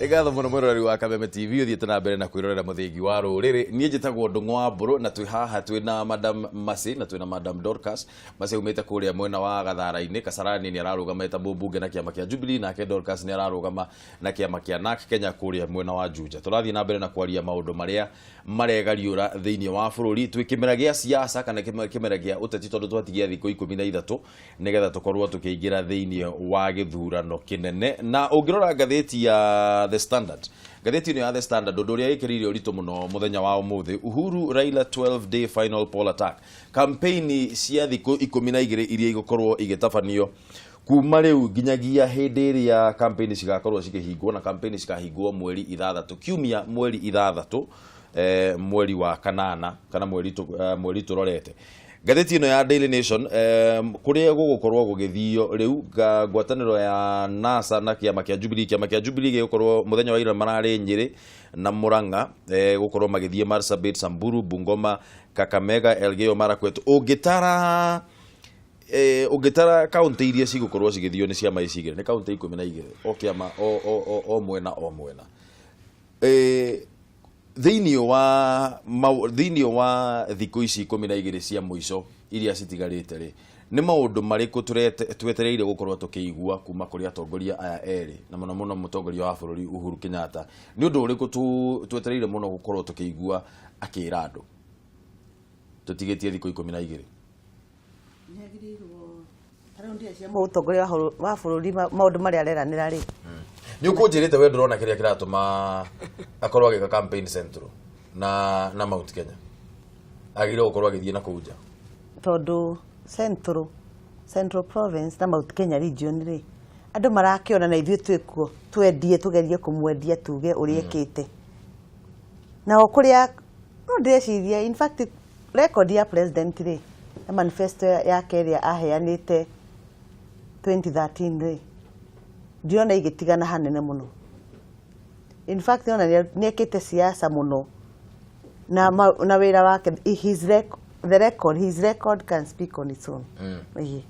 Nĩ ngatho mũno mwĩroreri wa Kameme TV ũthiĩte na mbere na kwĩrorera mũthĩgi wa rũrĩrĩ. Niĩ njĩtagwo Ndũng'ũ wa Mbũrũ na twĩ haha twĩ na Madam Mercy na twĩ na Madam Dorcas. Mercy aumĩte kũrĩa mwena wa Gathara-inĩ, Kasarani, nĩ ararũgama eta mũmbunge na kĩama kĩa Jubilee, nake Dorcas nĩ ararũgama na kĩama kĩa NARC Kenya kũrĩa mwena wa Juja. Tũrathiĩ na mbere na kwaria maũndũ marĩa maregariũra thĩinĩ wa bũrũri twĩ kĩmera gĩa siasa kana kĩmera gĩa ũteti, tondũ twatigia thikũ 13 nĩgetha tũkorwo tũkĩingĩra thĩinĩ wa gĩthurano kĩnene. Na ũngĩrora ngathĩti ya The Standard, ngathĩti ĩno ya The Standard, ũndũ ũrĩa ĩkĩrĩire ũritũ mũno mũthenya wa ũmũthĩ, Uhuru Raila 12 day final poll attack, campaign cia thikũ 12 iria igũkorwo igĩtabanio kuma rĩu nginyagia hĩndĩ ĩrĩa campaign cigakorwo cikĩhingwo, na campaign cikahingwo mweri 6, kiumia mweri 6, mweri wa kanana kana mweri tũrorete. Ngathĩti ĩno ya Daily Nation, kũrĩa gũgũkorwo gũgĩthio rĩu ngwatanĩro ya NASA na kĩama kĩa Jubilee. Kĩama kĩa Jubilee gĩgũkorwo mũthenya wa ira mararĩ Nyĩrĩ na Murang'a, gũkorwo magĩthiĩ Marsabit, Samburu, Bungoma, Kakamega, Elgeyo Marakwet. Ũngĩtara kaunti iria cigũkorwo cigĩthio nĩ ciama ici igĩrĩ, nĩ kaunti 12 o kĩama o mwena o mwena. Thĩinĩ wa thikũ ici 12 cia mũico iria citigarĩte rĩ, nĩ maũndũ marĩkũ twetereire gũkorwo tũkĩigua kuma kũrĩ atongoria aya erĩ, na mũno mũno mũtongoria wa bũrũri Uhuru Kenyatta? Nĩ ũndũ ũrĩkũ twetereire mũno gũkorwo tũkĩigua akĩra andũ tũtigĩtie thikũ 12? Mũtongoria wa bũrũri, maũndũ marĩa areranĩra rĩ, Nĩ ũkũnjĩrĩte we ndũrona kĩrĩa kĩratũma akorwo agĩka campaign Central na Mount Kenya, agĩrĩire gũkorwo agĩthiĩ na kũu nja. Tondũ Central Province na Mount Kenya region rĩ, andũ marakĩona na ithuĩ twĩkuo twendie, tũgerie kũmwendia, tuge ũrĩa ĩkĩte nao kũrĩa. No ndĩreciria, in fact, record ya president rĩ, na manifesto yake ĩrĩa aheanĩte 2013 rĩ, ndirona igĩtigana hanene mũno. In fact, ona nĩ ekĩte siasa mũno na wĩra wake, his record can speak on its own. Ĩĩ.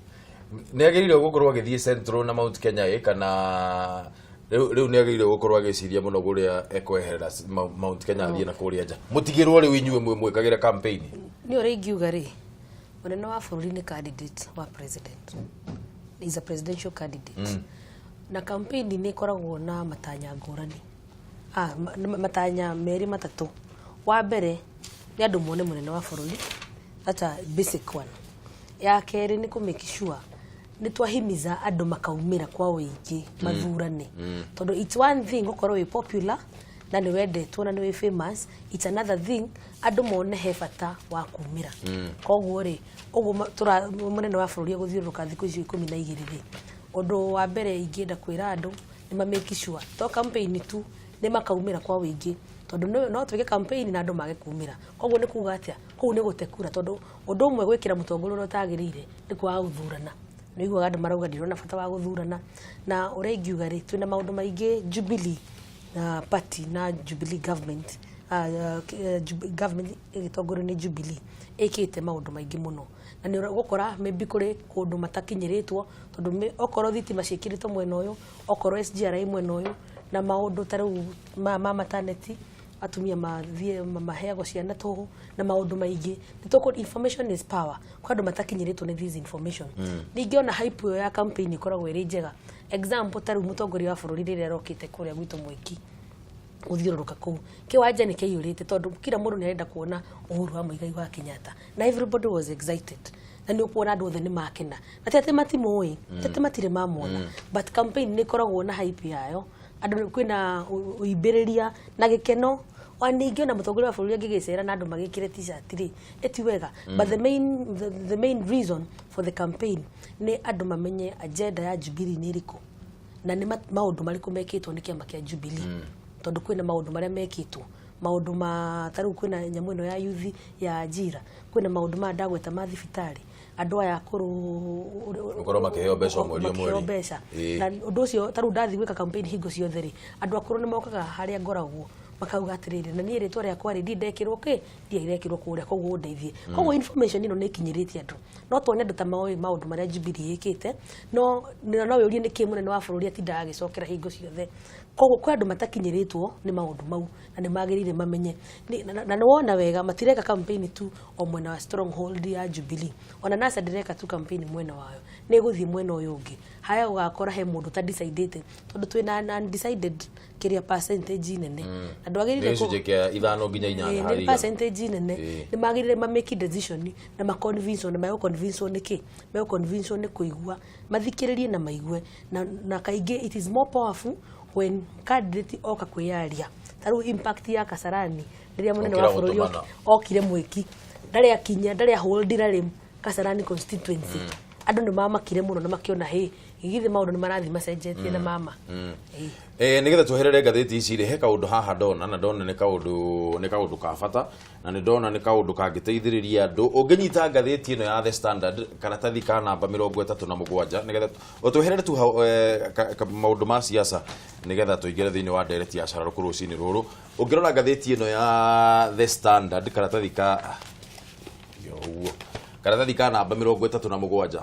Nĩ agĩrĩire gũkorwo agĩthiĩ Central na Mount Kenya ĩ, kana rĩu nĩ agĩrĩire gũkorwo agĩciria mũno kũrĩa ekweherera Mount Kenya athiĩ na kũrĩa nja, mũtigĩrwo rĩu inyuĩ mwĩ mwĩkagĩre campaign? Nĩ ũrĩa ingiuga rĩ, mũnene wa bũrũri nĩ candidate wa president, is a presidential candidate, na campaign nĩ ĩkoragwo na matanya ngũrani, matanya merĩ matatũ. Wa mbere nĩ andũ mone mũnene wa bũrũri, that's a basic one. Ya kerĩ nĩ kũ make sure nĩ twahimiza andũ makaumĩra kwa ũingĩ mathurane, tondũ it's one thing gũkorwo wĩ popular na nĩ wendetwo na nĩ wĩ famous, it's another thing andũ mone he bata wa kumĩra. Koguo rĩ, ũguo mũnene wa bũrũri egũthiũrũrũka thikũ icio 12 rĩ, ũndũ wa mbere ingĩenda kwĩra andũ nĩ ma make sure to campaign tu, nĩ makaumĩra kwa ũingĩ, tondũ no twĩke campaign na andũ mage kumĩra. Koguo nĩ kuga atĩa? Kũu nĩ gũte kura, tondũ ũndũ ũmwe gwĩkĩra mũtongoria ũrĩa ũtagĩrĩire nĩ kwaga gũthurana. Nĩ ũiguaga andũ marauga ndirona bata wa gũthurana. Na ũrĩa ingiuga rĩ, twĩna maũndũ maingĩ Jubilee na party na Jubilee government, government ĩgĩtongorio nĩ Jubilee ĩkĩte maũndũ maingĩ mũno, na nĩ ũgũkora maybe kũrĩ kũndũ matakinyĩrĩtwo, tondũ okorwo thitima ciĩkĩrĩtwo mwena ũyũ, okorwo SGR ĩ mwena ũyũ, na maũndũ ta rĩu ma maternity, atumia mathiĩ maheagwo ciana tũhũ na maũndũ maingĩ. Nĩ tũkũ information is power, kwa andũ matakinyĩrĩtwo nĩ this information. Ningĩ ona hype ĩyo ya campaign ĩkoragwo ĩrĩ njega. Example, ta rĩu mũtongoria wa bũrũri rĩrĩa arokĩte kũrĩa gwitũ Mwiki gũthiũrũrũka kũu, kĩwanja nĩ kĩaiyũrĩte, tondũ kila mũndũ nĩ arenda kuona Uhuru wa Muigai wa Kenyatta, na everybody was excited, na nĩ ũkuona andũ othe nĩ makena, na ti atĩ matimũĩ, ti atĩ matirĩ mamwona, but campaign nĩ ĩkoragwo na hype yayo, andũ kwĩna ũimbĩrĩria na gĩkeno. Ona ningĩ ona mũtongoria wa bũrũri angĩgĩcera na andũ magĩkĩre t-shirt rĩ, ĩti wega, but the main reason for the campaign nĩ andũ mamenye agenda ya Jubilee nĩ ĩrĩkũ na nĩ maũndũ marĩkũ mekĩtwo nĩ kĩama kĩa Jubilee, tondũ kwĩna maũndũ marĩa mekĩtwo, maũndũ ma ta rĩu kwĩna nyamũ ĩno ya youth ya ajira, kwĩna maũndũ ma ndagweta ma thibitarĩ, andũ aya akũrũ Gũkorwo makĩheo mbeca o mweri o makĩheo mweri. mbeca. Na ũndũ ũcio, ta rĩu ndathiĩ gwĩka campaign hingo ciothe rĩ, andũ akũrũ nĩ mokaga harĩa ngoragwo. Makauga atĩrĩrĩ, na niĩ rĩtwa rĩakwa rĩ, ndindekĩrwo kĩ, ndirekĩrwo kũrĩa, koguo ũndeithie. Koguo information ĩno nĩ ĩkinyĩrĩte andũ. No tuone andũ ta moĩ maũndũ marĩa Jubilee ĩkĩte, no wĩũrie nĩkĩ mũnene wa bũrũri atindaga agĩcokera hingo ciothe. Koguo kwĩ andũ matakinyĩrĩtwo nĩ maũndũ mau na nĩ magĩrĩire mamenye. Na nĩ wona wega matireka campaign tu o mwena wa stronghold ya Jubilee, ona NASA ndĩreka tu campaign mwena wayo, nĩ ĩgũthiĩ mwena ũyũ ũngĩ. Haya, ũgakora he mũndũ ta decidĩte, tondũ twĩna undecided kĩrĩa percentage nene na ndwagĩrĩire Nĩ gĩcunjĩ kĩa 5 nginya 8 Ĩĩ, harĩ nĩ 100. Percentage nene. Nĩ magĩrĩire ma make decision na ma convince, na megũ convince nĩ kĩ, megũ convince nĩ kũigua, mathikĩrĩrie na maigue. Na kaingĩ it is more powerful when candidate oka kwĩyaria. Ta rĩu impact ya Kasarani, rĩrĩa mũnene wa Gũkĩra bũrũri gũtũmana. Okire mwĩki, ndarĩ akinya, ndarĩ aholdira rĩ Kasarani constituency, andũ nĩ mamakire mũno na makĩona hĩ githĩ maũndũ nĩ marathiĩ macenjetie na mama. Ĩĩ. Nigetha tweherere ngathĩti ici rĩ, he kaũndũ haha ndona, na ndona nĩ kaũndũ ka bata, na nĩ ndona nĩ kaũndũ kangĩteithĩrĩria andũ. Ũngĩnyita ngathĩti ĩno ya The Standard, karatathi ka namba 37, nĩgetha tweherere tu hau, maũndũ ma siasa, nĩgetha tũingĩre thĩinĩ wa ndereti ya cararũkũ rũcinĩ rũrũ. Ũngĩrora ngathĩti ĩno ya The Standard, karatathi ka yo ũguo, karatathi ka namba 37,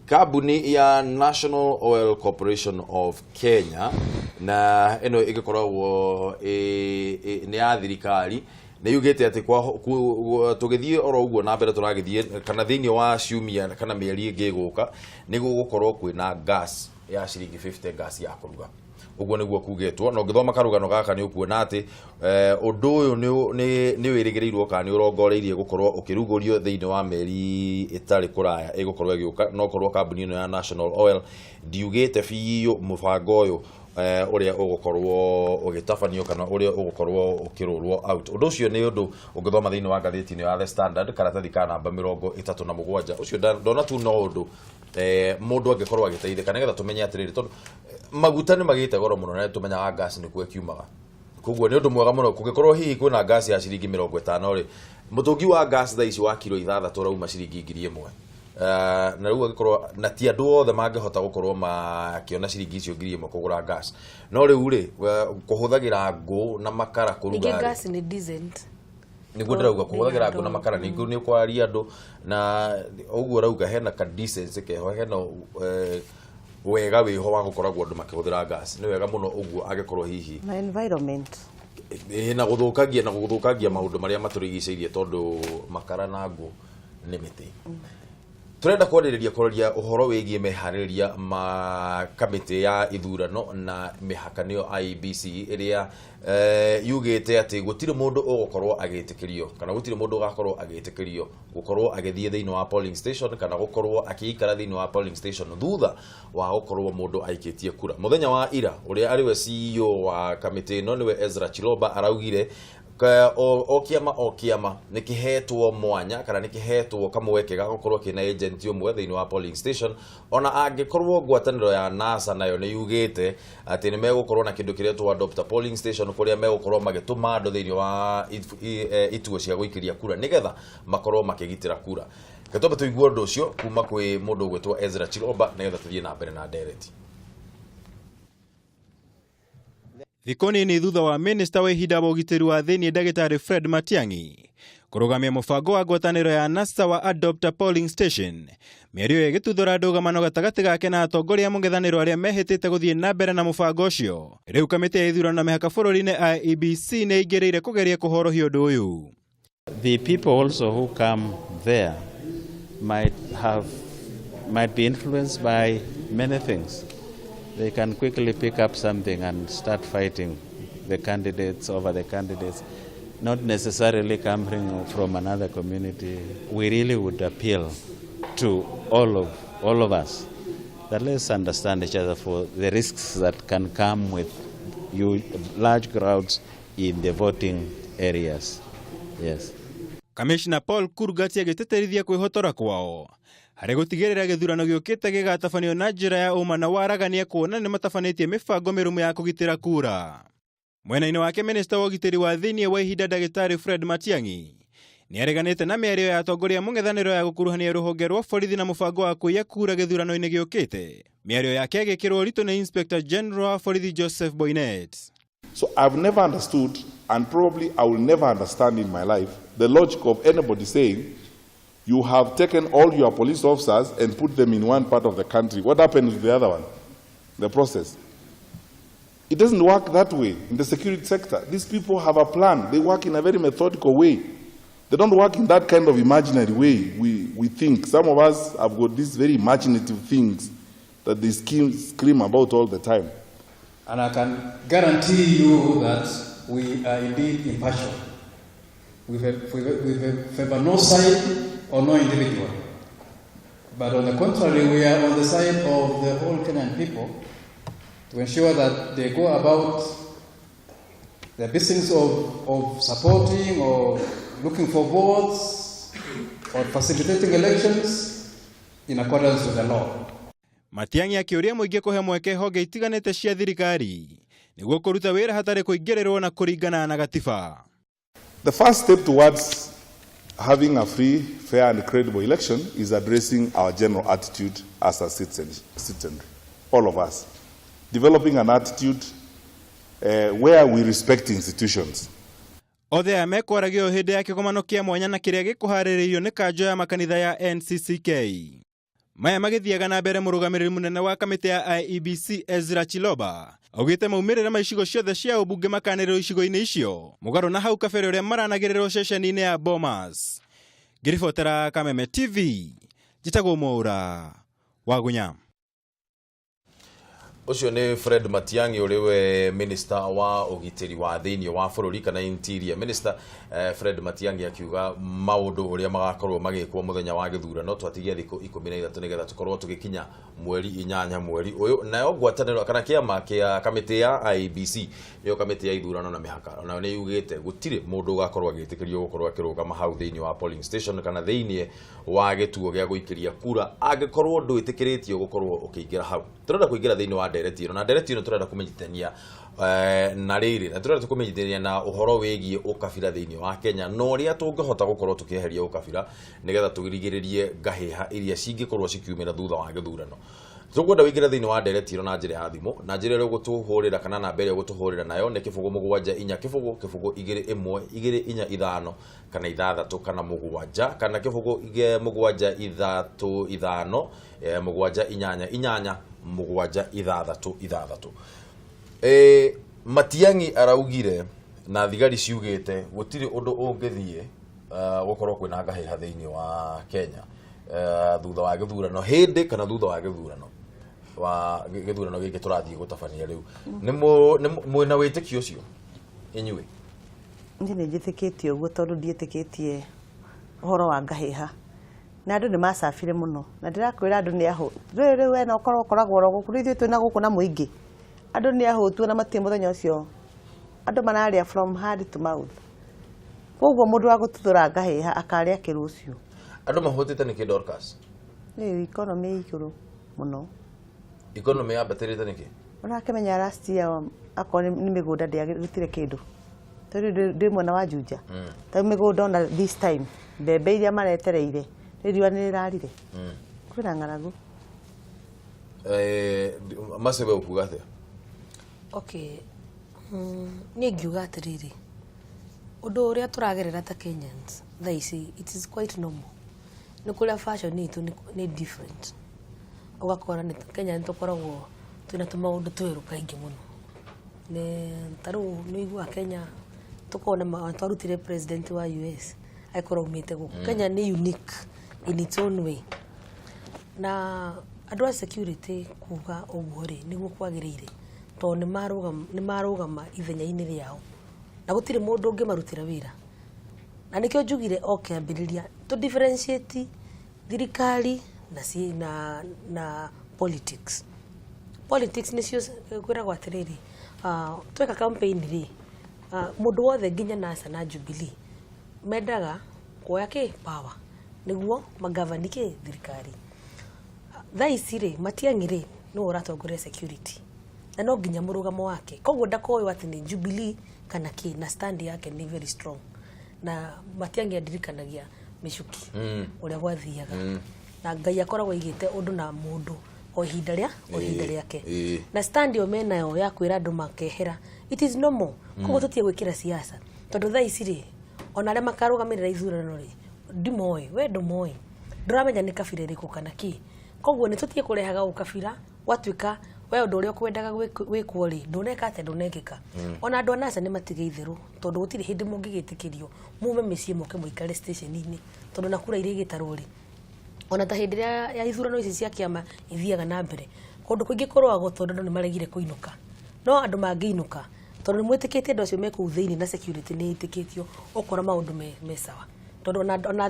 kambuni ya National Oil Corporation of Kenya, na ĩno ĩgĩkoragwo nĩ ya thirikari, nĩ yugĩte atĩ tũgĩthiĩ oro ũguo na mbere tũragĩthiĩ, kana thĩinĩ wa ciumia kana mĩeri ĩngĩ ĩgũka, nĩ gũgũkorwo kwĩna gas ya ciringi 50, gas ya kũruga. Ũguo nĩguo kugĩtwo. Na ũngĩthoma karũgano gaka, nĩ ũkuona atĩ ũndũ ũyũ nĩ wĩrĩgĩrĩirwo kana nĩ ũrongoreirie gũkorwo ũkĩrugũrio thĩinĩ wa mĩeri ĩtarĩ kũraya ĩgũkorwo ĩgĩũka. No korwo kambuni ĩno ya National Oil ndiugĩte biũ mũbango ũyũ ũrĩa ũgũkorwo ũgĩtabanio kana ũrĩa ũgũkorwo ũkĩrũrwo out. Ũndũ ũcio nĩ ũndũ ũngĩthoma thĩinĩ wa ngathĩti ĩno ya The Standard, karatathi ka namba 37. Ũcio ndona tu no ũndũ mũndũ angĩkorwo agĩteithĩka, nĩgetha tũmenye atĩrĩrĩ, tondũ maguta nĩ magĩte goro mũno na nĩ tũmenyaga gas nĩkuo ĩkiumaga. Koguo nĩ ũndũ mwega mũno kũngĩkorwo hihi kwĩna gas ya ciringi 50 rĩ, mũtũngi wa gas thaa ici wa kiro 6 ũrauma ciringi 1000. Na rĩu angĩkorwo na ti andũ othe mangĩhota gũkorwo makĩona ciringi icio 1000 kũgũra gas, no rĩu rĩ, kũhũthagĩra ngũ na makara Ningĩ kũruga rĩ, gas nĩ decent. Nĩguo ndĩrauga, kũhũthagĩra ngũ na makara nĩ ũkwaria andũ na ũguo ũrauga hena ka decency keho, hena wega wĩho wa gũkoragwo andũ makĩhũthĩra gas. Nĩ wega mũno ũguo angĩkorwo hihi Na environment. Ĩ, na gũthũkangia maũndũ marĩa matũrigicĩirie, tondũ makara na ngũ nĩ mĩtĩ. Turenda kwarĩrĩria kũroria ũhoro wĩgiĩ meharĩrĩria ma kamĩtĩ ya ithurano na mĩhaka, nĩyo IEBC, ĩrĩa yugĩte atĩ gũtirĩ mũndũ ũgũkorwo agĩtĩkĩrio, kana gũtirĩ mũndũ ũgakorwo agĩtĩkĩrio gũkorwo agĩthiĩ thĩinĩ wa polling station kana gũkorwo akĩikara thĩinĩ wa polling station thutha wa gũkorwo mũndũ aikĩtie kura mũthenya wa ira. Ũrĩa arĩ we CEO wa kamĩtĩ ĩno, nĩwe Ezra Chiloba, araugire o kĩama o kĩama nĩ kĩhetwo mwanya kana nĩ kĩhetwo kamweke ga gũkorwo kĩna agent ũmwe thĩinĩ wa polling station, ona angĩkorwo ngwatanĩro ya NASA nayo nĩ yugĩte atĩ nĩ megũkorwo na kĩndũ kĩretwo adopt a polling station, kũrĩa megũkorwo magĩtũma andũ thĩinĩ wa ituo cia gũikĩria kura nĩgetha makorwo makĩgitĩra kura. Reke twambe tũigue ũndũ ũcio kuma kwĩ mũndũ ũgwĩtwo Ezra Chiloba, nĩgetha tũthiĩ na mbere na ndereti. Thikũ nini thutha wa minista wa ihinda wa ũgitĩri wa thĩinĩ ndagĩtarĩ Fred Matiang'i kũrũgamia mũbango wa ngwatanĩro ya NASA wa Adopt a Polling Station, mĩario ĩyo ĩgĩtuthũra ndũgamano gatagatĩ gake na atongoria a mũng'ethanĩro arĩa mehĩtĩte gũthiĩ na mbere na mũbango ũcio. Rĩu kamĩtĩ ya ithurano na mĩhaka bũrũri-inĩ IEBC nĩ ĩingĩrĩire kũgeria kũhorohia ũndũ ũyũ. The people also who come there might be influenced by many things. They can quickly pick up something and start fighting the candidates over the candidates, not necessarily coming from another community. We really would appeal to all of us that let's understand each other for the risks that can come with you, large crowds in the voting areas. Yes. Kamishna Paul Kurgat agĩtĩtĩrithia kwĩhotora kwao harĩ gũtigĩrĩra gĩthurano gĩũkĩte gĩgatabanio na njĩra ya ũma na waragania, kuona nĩ matabanĩtie mĩbango mĩrũmu ya kũgitĩra kura. Mwena-inĩ wake, minista wa ũgitĩri wa thĩinĩ wa ihinda ndagĩtarĩ Fred Matiang'i nĩ areganĩte na mĩario ya atongoria a mũng'ethanĩro ya gũkuruhania rũhonge rwa borithi na mũbango wa kũiya kura gĩthurano-inĩ gĩũkĩte. Mĩario yake ĩgĩkĩrwo ũritũ nĩ Inspector General wa borithi Joseph Boinnet. So I've never understood, and probably I will never understand in my life, the logic of anybody saying, you have taken all your police officers and put them in one part of the country. What happened to the other one? The process. It doesn't work that way in the security sector. These people have a plan. They work in a very methodical way. They don't work in that kind of imaginary way we think. Some of us have got these very imaginative things that they scream about all the time. And I can guarantee you that we are indeed impartial. We favor no side or no individual. But on the contrary, we are on the side of the whole Kenyan people to ensure that they go about their business of supporting or looking for votes or facilitating elections in accordance with the law. Matiang'i akĩũria mũingĩ kũhe mweke honge itiganĩte cia thirikari nĩguo kũruta wĩra hatarĩ kũingĩrĩrwo na kũringana na gatiba. The first step towards having a free, fair, and credible election is addressing our general attitude as a citizenry, all of us. Developing an attitude where we respect institutions. Othe aya mekwaragio hĩndĩ ya kĩgomano kĩa mwanya na kĩrĩa gĩkũharĩrĩirio nĩ kanjũ ya makanitha ya NCCK. Maya magĩthiaga na mbere, mũrũgamĩrĩri mũnene wa kamĩtĩ ya IEBC Ezra Chiloba augĩte maumĩrĩra ma icigo ciothe cia ũmbunge makanĩrĩrwo icigo-inĩ icio mũgarũ na hau kabere ũrĩa maranagĩrĩrwo ceceni-inĩ ya Bomas. Ngĩribotera Kameme TV, njĩtagwo Mwaura Wagunya. Ũcio nĩ Fred Matiang'i, ũrĩ we minister wa ũgitĩri wa thĩinĩ wa bũrũri kana interior minister. Fred Matiang'i akiuga maũndũ ũrĩa magakorwo magĩkwo mũthenya wa gĩthurano. Twatigia thikũ 13 nĩgetha tũkorwo tũgĩkinya mweri 8 mweri ũyũ. Nayo ngwatanĩro kana kĩama kĩa kamĩtĩ ya IEBC, nĩyo kamĩtĩ ya ithurano na mĩhaka, onayo nĩ yugĩte gũtirĩ mũndũ ũgakorwo agĩtĩkĩrio gũkorwo akĩrũgama hau thĩinĩ wa polling station kana thĩinĩ wa gĩtuo gĩa gũikĩria kura angĩkorwo ndwĩtĩkĩrĩtio gũkorwo ũkĩingĩra hau. Tũrenda kũingĩra thĩinĩ wa ndereti ĩno, na ndereti ĩno tũrenda kũmenyithania na rĩrĩ, na tũrenda kũmenyithania na ũhoro wĩgiĩ ũkabira thĩinĩ wa Kenya na ũrĩa tũngĩhota gũkorwo tũkĩeheria ũkabira nĩgetha tũrigĩrĩrie ngahĩha iria cingĩkorwo cikiumĩra thutha wa gĩthurano. Tũkwenda wĩingĩre thĩinĩ wa ndereti ĩno na njĩra ya thimũ, na njĩra ĩrĩa ũgũtũhũrĩra kana namba ĩrĩa ũgũtũhũrĩra nayo nĩ 070 0 0 2 1 2 4 5 kana 6 kana 7 kana 0 7 3 5 7 8 8 7 6 6. Matiang'i araugire na thigari ciugĩte gũtirĩ ũndũ ũngĩthiĩ gũkorwo kwĩna ngahĩha thĩinĩ wa Kenya thutha wa gĩthurano, hĩndĩ kana thutha wa gĩthurano wa gĩthurano gĩkĩ tũrathiĩ gũtabania rĩu. Nĩ mwĩna wĩtĩkio ũcio inyuĩ? Niĩ nĩ njĩtĩkĩtie ũguo tondũ ndiĩtĩkĩtie ũhoro wa ngahĩha, na andũ nĩ macabire mũno, na ndĩrakwĩra andũ nĩ ahũ rĩu. Rĩu we no ũkorwo ũkoragwo oro gũkũ, rĩu ithuĩ twĩna gũkũ na mũingĩ, andũ nĩ ahũtu na matirĩ mũthenya ũcio, andũ mararĩa from hand to mouth, koguo mũndũ wa gũtuthũra ngahĩha akarĩa kĩrũcio. Andũ mahũtĩte nĩkĩ, Dorcas? Rĩu economy ĩ igũrũ mũno. Economy yambatĩrĩte nĩkĩ? Ũrakĩmenya last year akorwo nĩ mĩgũnda ndĩarutire kĩndũ, tondũ ndĩ mwena wa Juja, ta mĩgũnda ona this time mbembe iria maretereire rĩ, riũa nĩ rĩrarire, kwĩna ng'aragu. Macewe, ũkuga atĩa? Okay, niĩ ngiuga atĩrĩrĩ, ũndũ ũrĩa tũragerera ta Kenyans thaa ici, it is quite normal. Nĩ kũrĩa fashion itũ nĩ different, ũgakora nĩ Kenya nĩ tũkoragwo twĩna tũmaũndũ twerũ kaingĩ mũno. Nĩ ta rĩu nĩ ũiguaga Kenya tũkorwo na twarutire president wa US agĩkorwo aumĩte gũkũ. Kenya nĩ unique in its own way, na andũ a security kuga ũguo rĩ, nĩguo kwagĩrĩire, tondũ nĩ marũgama ithenya-inĩ rĩao na gũtirĩ mũndũ ũngĩmarutĩra wĩra. Na nĩkĩo njugire o kĩambĩrĩria tũ differentiate thirikari na politics. Politics nĩcio kwĩragwo atĩrĩrĩ, tweka campaign rĩ, mũndũ wothe nginya NASA na Jubilee mendaga kuoya kĩ power nĩguo magavani kĩ thirikari. Thaa ici rĩ, Matiang'i rĩ, nĩwe ũratongoria security na no nginya mũrũgamo wake, koguo ndakoywo atĩ nĩ Jubilee kana kĩ, na stand yake nĩ very strong. Na Matiang'i andirikanagia Michuki, ũrĩa gwathiaga, na Ngai akoragwo aigĩte ũndũ na mũndũ. O ihinda rĩa o ihinda rĩake. Na stand ĩyo menayo ya kwĩra andũ makehera, it is normal. Koguo tũtige gwĩkĩra siasa, tondũ thaa ici rĩ, ona arĩa makarũgamĩrĩra ithurano rĩ, ndimoĩ, we ndũmoĩ, ndũramenya nĩ kabira ĩrĩkũ kana kĩ. Koguo nĩ tũtige kũrehaga ũkabira, gwatuĩka we ũndũ ũrĩa ũkwendaga wĩkwo rĩ, ndũneka atĩa, ndũnekĩka. Ona andũ a NASA nĩ matige itherũ, tondũ gũtirĩ hĩndĩ mũngĩgĩtĩkĩrio mume mĩciĩ mũke mũikare station-inĩ, tondũ na kura iria igĩtarwo rĩ, ona ta hĩndĩ ĩrĩa ya ithurano ici cia kĩama ithiaga na mbere, kũndũ kũingĩ kũrũagwo tondũ andũ nĩ maregire kũinũka. No andũ mangĩinũka, tondũ nĩ mwĩtĩkĩtie andũ acio me kũu thĩinĩ na security nĩ ĩtĩkĩtio, ũkora maũndũ me sawa, tondũ ona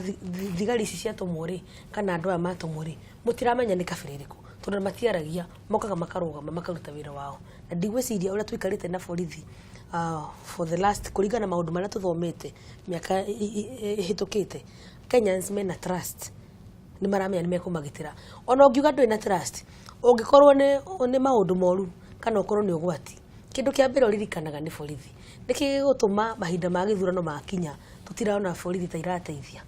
thigari ici ciatũmwo rĩ, kana andũ aya matũmwo rĩ, mũtiramenya nĩ kabira ĩrĩkũ, tondũ matiaragia, mokaga makarũgama makaruta wĩra wao. Na ndigwĩciria ũrĩa tũikarĩte na borithi for the last, kũringana na maũndũ marĩa tũthomete mĩaka ĩhĩtũkĩte, Kenyans mena trust, nĩ maramenya nĩ mekũmagitĩra. Ona ũngiuga ndũrĩ na trust, ũngĩkorwo nĩ maũndũ moru kana ũkorwo nĩ ũgwati, kĩndũ kĩa mbere ũririkanaga nĩ borithi. Nĩkĩ gĩgũtũma mahinda ma gĩthurano makinya tũtirona borithi ta irateithia,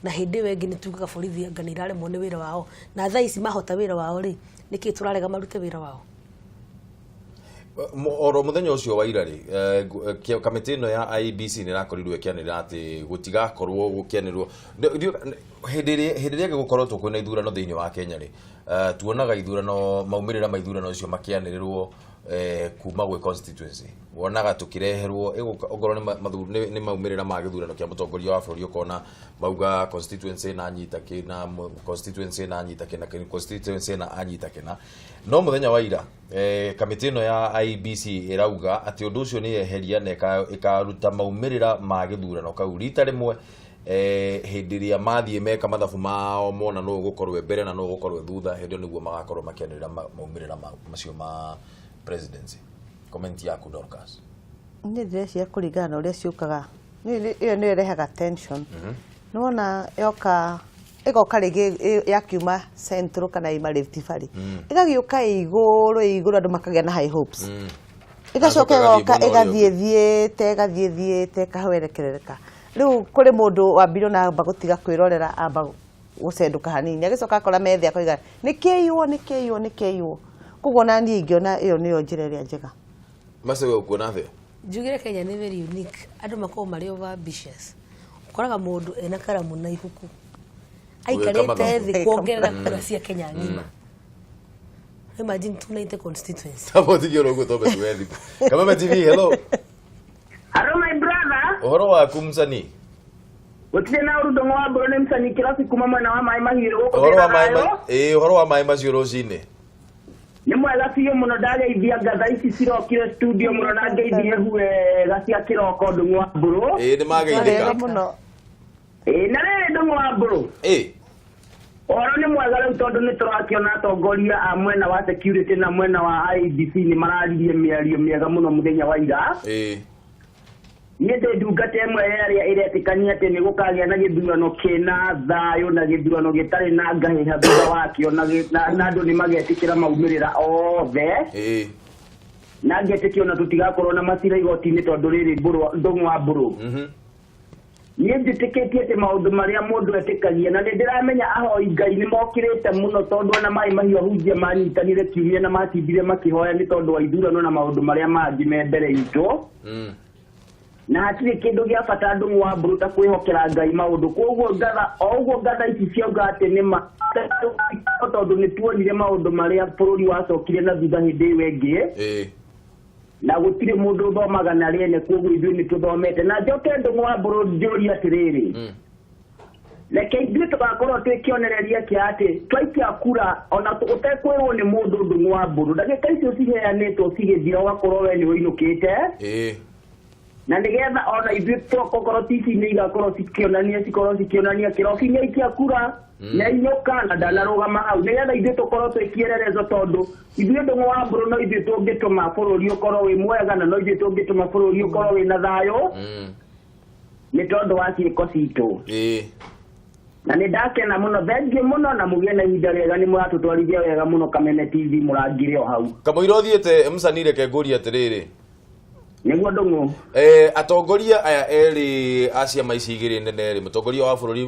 na hĩndĩ ĩyo ĩngĩ nĩ tugaga borithi anga nĩ iraremwo nĩ wĩra wao, na thaa ici mahota wĩra wao rĩ, nĩkĩ tũrarega marute wĩra wao? Oro muthenya ũcio wa ira rĩ, kamĩtĩ ĩno ya IEBC nĩ ĩrakorirwo ĩkĩanĩrĩra atĩ gũtigakorwo gũkĩanĩrĩrwo hĩndĩ ĩrĩa gũkoretwo kwĩna ithurano thĩinĩ wa Kenya rĩ, tuonaga ithurano, maumĩrĩra ma ithurano icio makĩanĩrĩrwo kuma gwĩ constituency. Wonaga tũkĩreherwo okorwo nĩ maumĩrĩra ma gĩthurano kĩa mũtongoria wa bũrũri, ũkona mauga constituency ĩna anyita kĩna, constituency ĩna anyita kĩna, constituency ĩna anyita kĩna. No mũthenya wa ira, kamĩtĩ ĩno ya IEBC ĩrauga atĩ ũndũ ũcio nĩ yeheria na ĩkaruta maumĩrĩra ma gĩthurano kau rita rĩmwe, hĩndĩ ĩrĩa mathiĩ meka mathabu mao, mona nũ ũgũkorwo e mbere na nũ ũgũkorwo e thutha, hĩndĩ ĩyo nĩguo magakorwo makĩanĩrĩra maumĩrĩra macio ma presidency. Comment yaku, Dorcas? Niĩ ndĩreciria kũringana na ũrĩa ciũkaga, ĩyo nĩyo ĩrehaga tension. Nĩwona yoka ĩgoka rĩngĩ yakiuma Central kana yuma Rift Valley, ĩgagĩũka ĩ igũrũ ĩ igũrũ, andũ makagĩa na high hopes, ĩgacoka ĩgathiĩ ĩgoka mwena ũrĩa. Ĩgathiĩ thiĩte, ĩgathiĩ thiĩte, ĩkahwerekerereka. Rĩu kũrĩ mũndũ wambire ona amba gũtiga kwĩrorera, amba gũcendũka hanini, agĩcoka akora methe, akoiga nĩ kĩiywo, nĩ kĩiywo, nĩ kĩiywo. Koguo ona niĩ ingĩona ĩyo nĩyo njĩra ĩrĩa njega. Mace, we ũkuona atĩa? Njugire Kenya nĩ very unique. Andũ makoragwo marĩ over ambitious. Ũkoraga mũndũ ena karamu na ibuku, aikarĩte mathabu. thĩ kuongerera kura cia Kenya ng'ima. Imagine 290 constituency. Tabo tigio ũguo tombe tuwe thimũ. Kameme TV, hello. Hello, my brother. Ũhoro waku, msanii? Gũtirĩ na ũru, ndũng'ũ wa mbũrũ, nĩ msanii kĩrabi kuma mwena wa Maĩ Mahiũ gũkũ. Ũhoro wa Ndĩna maĩ thayũ. Ĩĩ, ũhoro wa maĩ macio rũcinĩ? Nĩ mwega biũ mũno. Ndageithia ngatha ici cirokire studio mũno, na ngeithie wega cia kĩroko, ndũng'ũ wa mbũrũ. Ĩĩ, nĩ mageithĩka. Wega mũno. Ĩĩ, na rĩrĩ, ndũng'ũ wa mbũrũ, ũhoro nĩ mwega rĩu, tondũ nĩ tũrakĩona atongoria a mwena wa security na mwena wa IEBC nĩ mararirie mĩario mĩega mũno mũthenya wa ira. Niĩ ndĩ ndungata ĩmwe ya arĩa ĩretĩkania atĩ nĩ gũkagĩa na gĩthurano kĩna thayũ na gĩthurano gĩtarĩ na ngahĩha thutha wakĩo, na andũ nĩ magetĩkĩra maumĩrĩra othe, na ngetĩkia ona tũtigakorwo na macira igoti-inĩ, tondũ rĩrĩ, ndũng'ũ wa mbũrũ, niĩ njĩtĩkĩtie atĩ maũndũ marĩa mũndũ etĩkagia, na nĩ ndĩramenya ahoi Ngai nĩ mokĩrĩte mũno, tondũ ona Maĩ Mahiũ ahunjia manyitanire kiumia na matindire makĩhoya nĩ tondũ wa ithurano na maũndũ marĩa mangĩ me mbere itũ. Na hatirĩ kĩndũ gĩa bata, ndũng'ũ wa mbũrũ, ta kwĩhokera Ngai maũndũ. Koguo ngatha o ũguo ngatha ici ciauga atĩ nĩ ma, tondũ nĩ tuonire maũndũ marĩa bũrũri wacokire na thutha hĩndĩ ĩyo ĩngĩ, na gũtirĩ mũndũ ũthomaga na rĩene. Koguo ithuĩ nĩ tũthomete. Na njoke, ndũng'ũ wa mbũrũ, njũrie atĩrĩrĩ, reke ithuĩ tũgakorwo twĩ kĩonereria kĩa atĩ twaikia kura ona ũtekwĩrwo nĩ mũndũ, ndũng'ũ wa mbũrũ, ndagĩka icio ciheanĩtwo cigĩthira ũgakorwo we nĩ ũinũkĩte, na nĩgetha ona ithuĩ tũkorwo tici nĩ igakorwo cikĩonania, cikorwo cikĩonania kĩrobi nĩ aikia kura nĩainũka na ndanarũgama hau, nĩgetha ithuĩ tũkorwo twĩ kĩererezo, tondũ ithuĩ, ndũng'ũ wa mbũrũ, no ithuĩ tũngĩtũma bũrũri ũkorwo wĩ mwega, na no ithuĩ tũngĩtũma bũrũri ũkorwo wĩ na thayũ, nĩ tondũ wa ciĩko citũ. Na nĩ ndakena mũno, thengiũ mũno, na mũgĩe na ihinda rĩega. Nĩ mũratũtwarithia wega mũno, Kameme TV, mũrangire o hau. Kamũira ũthiĩte, msanii, reke ngũrie atĩrĩrĩ. Nĩguo Ndũng'ũ. Atongoria aya erĩ a ciama ici igĩrĩ nene rĩ, mũtongoria wa bũrũri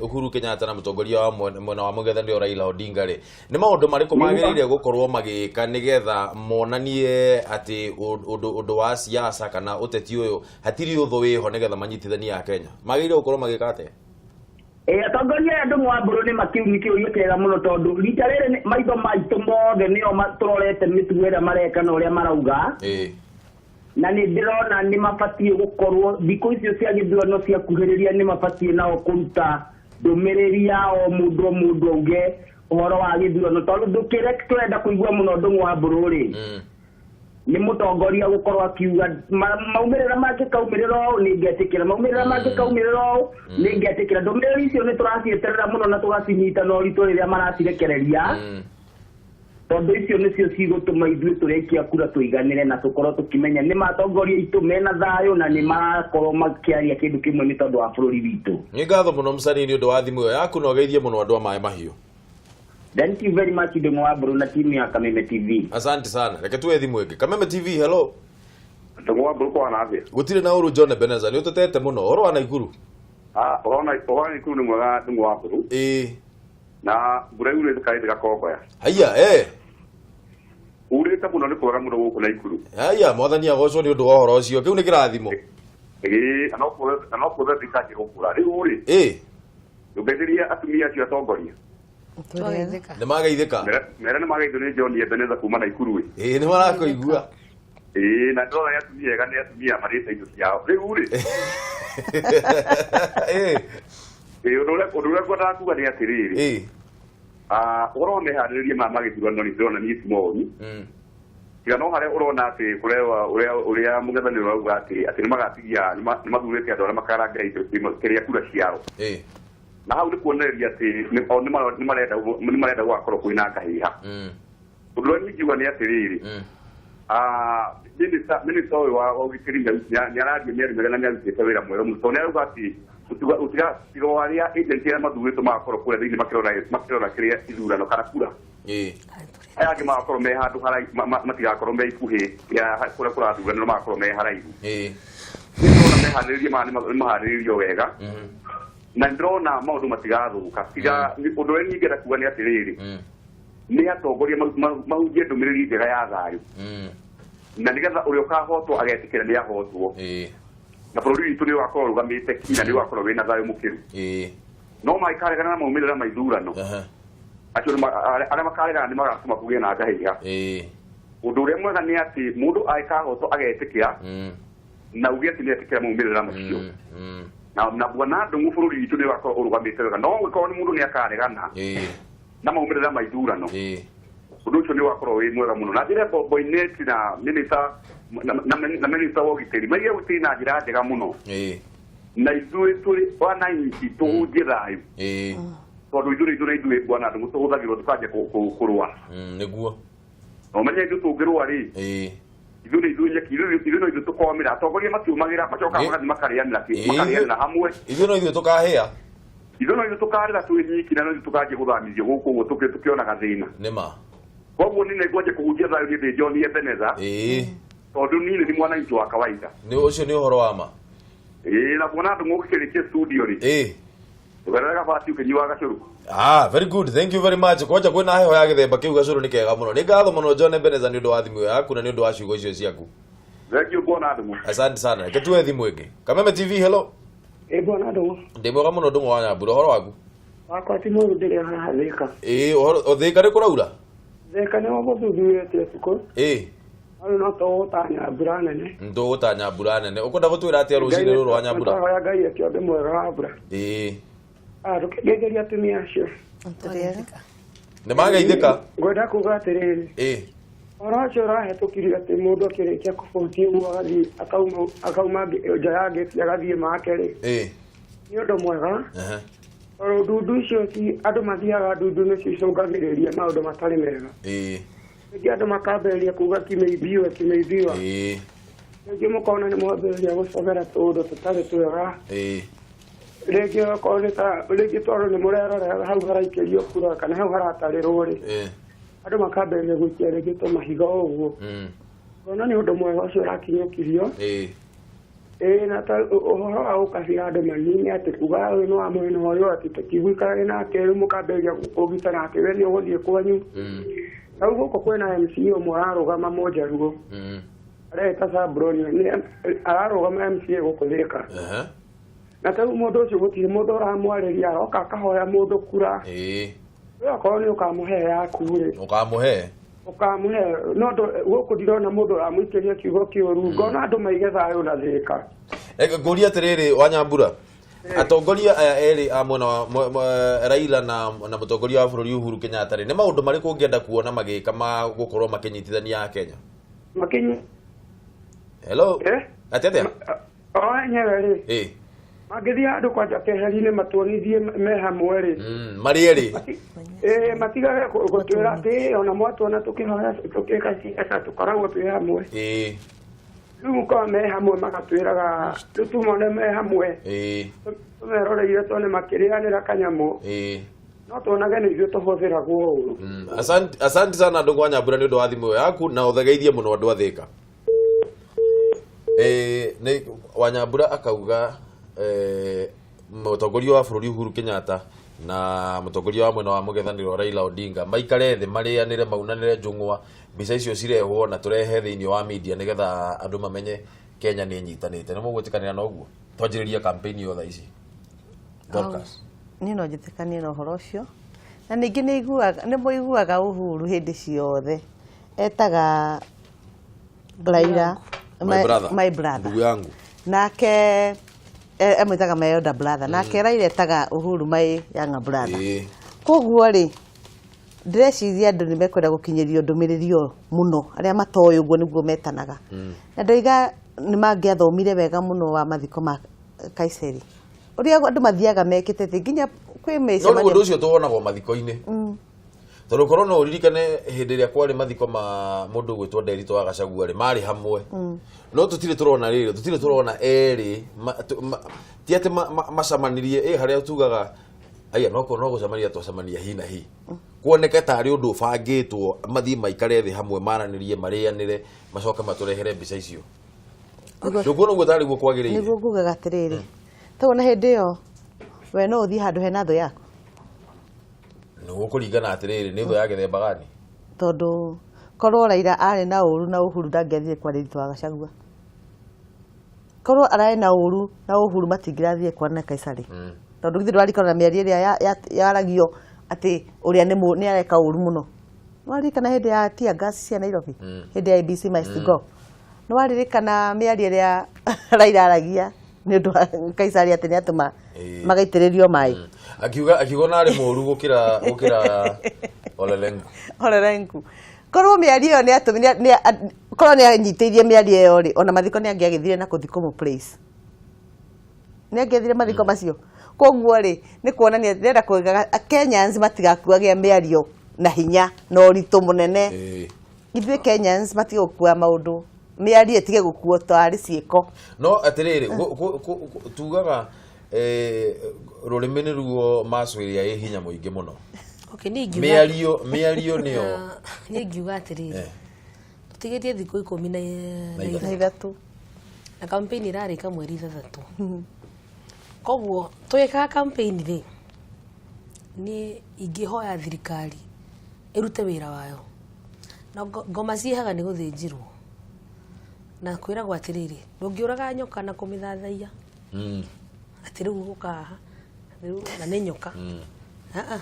Uhuru Kenyatta na mũtongoria wa mwena wa mũng'ethanĩro Raila Odinga rĩ, nĩ maũndũ marĩkũ magĩrĩire gũkorwo magĩka nĩgetha monanie atĩ ũndũ wa siasa kana ũteti ũyũ hatirĩ ũthũ wĩho nĩgetha manyitithanie a Kenya? Magĩrĩire gũkorwo magĩka atĩa? Atongoria aya Ndũng'ũ wa Mbũrũ nĩ makiu nĩ kĩũria kĩega mũno tondũ rita rĩrĩ maitho maitũ mothe nĩo tũrorete mĩtugo ĩrĩa mareka na ũrĩa marauga. Na nĩ ndĩrona nĩ mabatiĩ gũkorwo thikũ icio cia gĩthurano ciakuhĩrĩria nĩ mabatiĩ nao kũruta ndũmĩrĩri ya o mũndũ o mũndũ auge ũhoro wa gĩthurano tondũ kĩrĩa tũrenda kũigua mũno Ndũng'ũ wa Mbũrũ rĩ, nĩ mũtongoria gũkorwo akiuga maumĩrĩra mangĩkaumĩrĩra ũũ nĩ ngetĩkĩra, maumĩrĩra mangĩkaumĩrĩra ũũ nĩ ngetĩkĩra. Ndũmĩrĩri icio nĩ tũracieterera mũno na tũgacinyita na ũritũ rĩrĩa maracirekereria, tondũ icio nĩcio cigũtũma ithuĩ tũrĩa aikia kura tũiganĩre na tũkorwo tũkĩmenya nĩ matongoria aitũ mena thayũ na nĩ marakorwo makĩaria kĩndũ kĩmwe nĩ tondũ wa bũrũri witũ. Nĩ ngatho mũno mũcani nĩ ũndũ wa thimũ ĩyo yaku na ũgeithie mũno andũ a maĩ mahiũ. Thank you very much Ndũng'ũ wa Mbũrũ na timu ya Kameme TV. Asante sana. Reke tuwe thimũ ĩngĩ. Kameme TV, hello. Ndũng'ũ wa Mbũrũ kwana atĩa? Gũtirĩ na ũru John Ebenezer, nĩ ũtetete mũno. Ũhoro wa Naikuru? Ũhoro wa Naikuru nĩ mwega Ndũng'ũ wa Mbũrũ. Na mbura yurĩte karĩte gakongoya. Haiya, Urĩte mũno nĩ kwega mũno gũkũ Naikuru. Haiya, mwathani agocwo nĩ ũndũ wa ũhoro ũcio. Kĩu nĩ kĩrathimo. Na no kuothe thikanjie gũkũra. Rĩu rĩ, ndũngeithĩrie atumia acio atongoria. Nĩ mageithĩka. Mera nĩ mageithio nĩ John Ebenezer kuma Naikuru. Nĩ marakũigua. Na ndĩrona nĩ atumia ega, nĩ atumia marĩte indo ciao. Rĩu rĩ, ũndũ ũrĩa ngwendaga kuga nĩ atĩrĩrĩ. Ũhoro wa meharĩrĩria ma magĩthurano nĩ ndĩrona niĩ ti moru. Tiga no harĩa ũrona atĩ ũrĩa mũng'ethanĩro ũrauga atĩ nĩ magatigia, nĩ mathurĩte andũ arĩa makarangĩra indo kĩrĩa kura ciao. Na hau nĩ kuonereria atĩ nĩ marenda gũgakorwo kwĩna ngahĩha. Ũndũ ũrĩa ingiuga nĩ atĩrĩrĩ, Minista ũyũ wa ũgitĩri nĩ araria mĩario mĩega na nĩ arutĩte wĩra mwega mũno, tondũ nĩ arauga atĩ tiga o arĩa agent arĩa mathurĩtwo magakorwo kũrĩa thĩinĩ makĩrora kĩrĩa ithurano kana kura. Aya angĩ magakorwo me handũ haraihu, matigakorwo me ikuhĩ ya kũrĩa kũrathuranĩrwo, magakorwo me haraihu. Nĩ ndĩrona meharĩrĩria maya nĩ maharĩrĩirio wega. Na ndĩrona maũndũ matigathũka. Tiga ũndũ ũrĩa niĩ ingĩenda kuga nĩ atĩrĩrĩ, nĩ atongoria mahunjie ndũmĩrĩri njega ya thayũ. Na nĩgetha ũrĩa ũkahotwo agetĩkĩra nĩ ahotwo. Na bũrũri witũ nĩ ũgakorwo ũrũgamĩte ki na nĩ ũgakorwo wĩna thayũ mũkĩru. No mangĩkaregana na maumĩrĩra ma ithurano, acio arĩa makaregana nĩ magatũma kũgĩe na ngahĩha. Ũndũ ũrĩa mwega nĩ atĩ mũndũ angĩkahotwo agetĩkĩra, na uge atĩ nĩ etĩkĩra maumĩrĩra macio. Na bwana Ndũng'ũ bũrũri witũ nĩ ũgakorwo ũrũgamĩte wega. No ũngĩkorwo nĩ mũndũ nĩ akaregana na maumĩrĩra ma ithurano, ũndũ ũcio nĩ ũgakorwo wĩ mwega mũno. Na njĩre Boinnet na minister na minister wa ũgitĩri maige ũgitĩri na njĩra njega mũno. Na ithuĩ tũrĩ wananchi tũhunjie thayũ. Tondũ ithuĩ nĩ ithuĩ bwana Ndũng'ũ tũhũthagĩrwo tũkanjia kũrũa. Nĩguo. Na ũmenye ithuĩ tũngĩrũa rĩ, ithuĩ nĩ ithuĩ nyeki, ithuĩ no ithuĩ tũkomĩra. Atongoria matiũmagĩra, macokaga magathiĩ makarĩanĩra hamwe. Ithuĩ no ithuĩ tũkahĩa. Ithuĩ no ithuĩ tũkarĩra twĩ nyiki na no ithuĩ tũkanjia gũthamithio gũkũ ũguo tũkĩonaga thĩna. Nĩma. Koguo niĩ nĩngwanjia kũhunjia thayũ niĩ ndĩ John Ebenezer. Tondũ niĩ nĩ mwananchi wa kawaida. Nĩ ũcio nĩ ũhoro wa ma. Na kuona andũ mũgĩkĩrĩkia studio rĩ. Ndũgerere gabati ũkĩnyuaga gacũrũ. Very good. Thank you very much. Kwanja kwĩna heho ya gĩthemba kĩu gacũrũ nĩ kega mũno. Nĩ ngatho mũno John Ebenezer nĩ ũndũ wa thimũ yaku na nĩ ũndũ wa ciugo icio ciaku. Thank you bwana Ndũng'ũ. Asante sana. Reke tuwe thimũ ĩngĩ. Kameme TV, hello. Bwana Ndũng'ũ. Ndĩ mwega mũno Ndũng'ũ wa Nyambura, ũhoro waku? Wakwa ti mũũru ndĩrĩ haha Thĩka. Ũhoro Thĩka nĩ kũraura? Thĩka nĩ gũthuthurĩtie ũtukũ. Rĩu no tũgũtanya mbura nene. Tũgũtanya mbura nene. Ũkwenda gũtwĩra atĩa rũcinĩ rũrũ wa Nyambura? Tũrahoya Ngai eke ũndũ mwega wa mbura. Ndũkĩngeithĩrie atumia acio. Nĩ mageithĩka? Ngwenda kuga atĩrĩrĩ. Ũhoro ũcio ũrahĩtũkirio atĩ mũndũ akĩrĩkia kũbũtia ũguo agathiĩ akauma nja ya ngĩti agathiĩ make rĩ. Nĩ ũndũ mwega. Tondũ ndundu icio andũ mathiaga ndundu nĩcio icũngagĩrĩria maũndũ matarĩ mega. Rĩngĩ andũ makambĩrĩria kuga kimeibiwa kimeibiwa. Rĩngĩ mũkona nĩ mwambĩrĩria gũcogera tũũndũ tũtarĩ twega. Rĩngĩ okorwo nĩ ta rĩngĩ tondũ nĩ mũrerorera hau haraikĩrio kura kana hau haratarĩrwo rĩ. Andũ makambĩrĩria gũikia rĩngĩ tũmahiga ũguo. Ngona nĩ ũndũ mwega ũcio ũrakinyũkirio. Ĩĩ, na ta ũhoro wa gũkabira andũ manini atĩ kuga ũyũ nĩ wa mwena ũyũ, atĩ tũtigũikarania nake, rĩu mũkambĩrĩria kũũgitana atĩ we nĩ ũgũthiĩ kwanyu. Rĩu gũkũ kwĩna MCA ũmwe ararũgama Mũnjaruo, areĩta Sabroni, nĩ ararũgama MCA gũkũ Thĩka. Na ta rĩu mũndũ ũcio gũtirĩ mũndũ ũramwarĩria, aroka akahoya mũndũ kura. We okorwo nĩ ũkamũhe yaku rĩ, ũkamũhe. Ũkamũhe, no gũkũ ndirona mũndũ ũramũikĩria kiugo kĩũru. Ngona andũ maige thayũ na Thĩka. Ngũria atĩrĩrĩ, Wanyambura, atongoria aya erĩ a mwena wa Raila na mũtongoria wa bũrũri Uhuru Kenyatta rĩ, nĩ maũndũ marĩkũ ũngĩenda kuona magĩka ma gũkorwo makĩnyitithania a Kenya? Makinyi. Hello. Eh? Atĩ atĩa? O enyewe rĩ, mangĩthiĩ handũ kwanja keheri-inĩ matuonithie me hamwe rĩ. Marĩ erĩ. Ĩĩ, matigage gũtwĩra atĩ ona mwatuona tũkĩhoya tũkĩka ciaca tũkoragwo twĩ hamwe. Rĩu korwo me hamwe magatwĩraga rĩu tumone me hamwe, tũmeroreire tuone makĩrĩanĩra kanyamũ, no tuonage nĩ ithuĩ tũhũthĩragwo ũru. Asante, asante sana Ndũng'ũ wa Nyambura nĩ ũndũ wa thimũ ĩyo yaku na ũthegeithie mũno andũ a Thĩka. Nĩ Wanyambura akauga mũtongoria wa bũrũri Uhuru Kenyatta na mũtongoria wa mwena wa mũng'ethanĩro Raila Odinga maikare thĩ, marĩanĩre, maunanĩre njũng'wa, mbica icio cirehwo na tũrehe thĩinĩ wa media nĩgetha andũ mamenye Kenya nĩ ĩnyitanĩte. Nĩ mũgwĩtĩkanĩra na ũguo twanjĩrĩria campaign ĩyo thaa ici, Dorcas? Niĩ no njĩtĩkanie na ũhoro ũcio, na ningĩ nĩ mũiguaga Uhuru hĩndĩ ciothe etaga Raila my brother. My brother. Ndugu yangu. Nake amwĩtaga my elder brother, nake Raila etaga Uhuru my younger brother. Koguo rĩ, ndĩreciria andũ nĩ mekwenda gũkinyĩrio ndũmĩrĩri ĩyo mũno, arĩa matoĩ ũguo nĩguo metanaga. Na ndoiga nĩ mangĩathomire wega mũno wa mathiko ma Kaiseri, ũrĩa andũ mathiaga mekĩte atĩ nginya kwĩ No rĩu mĩcemanio. Ũndũ ũcio tũwonagwo mathiko-inĩ, tondũ korwo no ũririkane hĩndĩ ĩrĩa kwarĩ mathiko ma mũndũ ũgwĩtwo Nderitũ wa Gachagua rĩ, marĩ hamwe, no tũtirĩ tũrona rĩrĩ, tũtirĩ tũrona erĩ ti atĩ macamanirie harĩa tugaga aya no no gũcemania twacemania hi na hi, kuoneke tarĩ ũndũ ũbangĩtwo mathiĩ maikare thĩ hamwe, maranĩrie, marĩanĩre, macoke matũrehere mbica icio. Ndũkuona ũguo tarĩ guo kwagĩrĩire? Nĩguo ngugaga atĩrĩrĩ, tondũ na hĩndĩ ĩyo we no ũthiĩ handũ hena thũ yaku. Nĩguo kũringana atĩrĩrĩ, nĩ thũ ya gĩthemba gani? Tondũ korwo Raila arĩ na ũru na Uhuru, ndangĩathire kwa Nderitu wa Gachagua. Korwo ararĩ na ũru na Uhuru, matingĩrathire kwa na Kaisari, tondũ githĩ ndũrarikana mĩario ĩrĩa yaragio atĩ ũrĩa nĩ areka ũru mũno? Nĩwaririkana hĩndĩ ya tear gas cia Nairobi, hĩndĩ ya IEBC must go? Nĩwaririkana mĩario ĩrĩa Raila aragia nĩ ũndũ wa Kaisari atĩ nĩ atũma magaitĩrĩrio maĩ? Akiuga ona arĩ mũru gũkĩra Ole Lenku. Ole Lenku. Korwo mĩario ĩyo nĩ atũmi korwo nĩ anyitĩirie mĩario ĩyo rĩ, ona mathiko nĩ angĩagĩthire na kũthi kũmũ place, nĩ angĩathire mathiko macio. Koguo rĩ, nĩ kuonania ndĩrenda kuiga Kenyans matigakuage mĩario na hinya na ũritũ mũnene. Ithuĩ Kenyans matige gũkua maũndũ, mĩario ĩtige gũkuo tarĩ ciĩko. No atĩrĩrĩ, tugaga rũrĩmĩ nĩruo macu ĩrĩa ĩ hinya mũingĩ mũno. Okay, niĩ ingiuga Mĩario nĩyo. Niĩ ingiuga atĩrĩrĩ, tũtigĩtie thikũ 13 Na ithatũ. Na ithatũ. Na campaign ĩrarĩka mweri 6. Koguo tũgĩkaga campaign rĩ, niĩ ingĩhoya thirikari ĩrute wĩra wayo, na ngoma ciĩhaga nĩ gũthĩnjirwo, na kwĩragwo atĩrĩrĩ, ndũngĩũraga nyoka na kũmĩthathaiya, atĩ rĩu ũka haha rĩu na nĩ nyoka. Ah, ah.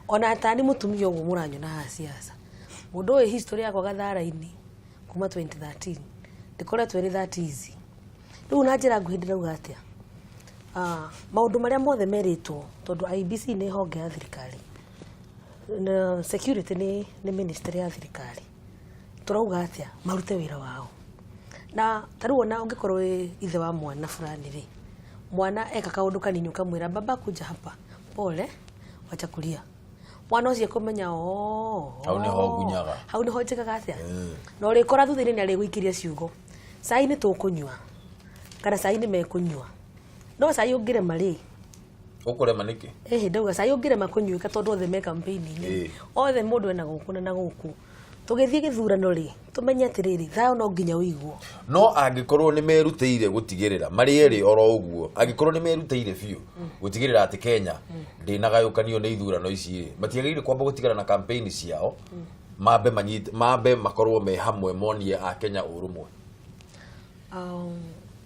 Ona tani mũtumia ũguo mũranyona haha siasa, mũndũ ũyũ history yakwa gathara-inĩ kuma 2013 ndĩkoretwo ĩrĩ that easy. Rĩu na njĩra nguhĩ ndĩrauga atĩa? Ah, maũndũ marĩa mothe merĩtwo, tondũ IEBC nĩ honge ya thirikari na security nĩ ministry ya thirikari, tũrauga atĩa? Marute wĩra wao. Na ta rĩu ona ũngĩkorwo wĩ ithe wa mwana fulani rĩ, mwana eka kaũndũ kanini ũkamwĩra, "Baba, kuja hapa, pole, wacha kulia." Mwana ũcio ekũmenya, "Oh, Hau nĩho ngunyaga. Hau nĩho njĩkaga atĩa." Na ũrĩkora thutha-inĩ nĩ arĩgũikĩria ciugo, cai nĩ tũkũnyua kana cai nĩ mekũnyua. No cai ũngĩrema rĩ, Ũkũrema nĩkĩ? Ĩhĩ, ndauga cai ũngĩrema kũnyuĩka, tondũ othe me campaign-inĩ, othe mũndũ ena gũkũ na na gũkũ. Tũgĩthiĩ gĩthurano rĩ, tũmenye atĩrĩrĩ, thayũ no nginya ũigwo. No angĩkorwo nĩ merutĩire gũtigĩrĩra marĩ erĩ oro ũguo, angĩkorwo nĩ merutĩire biũ gũtigĩrĩra atĩ Kenya ndĩnagayũkanio nĩ ithurano ici rĩ, matiagĩrĩire kwamba gũtigana na campaign ciao, mambe manyite, mambe makorwo me hamwe, monie a Kenya ũrũmwe.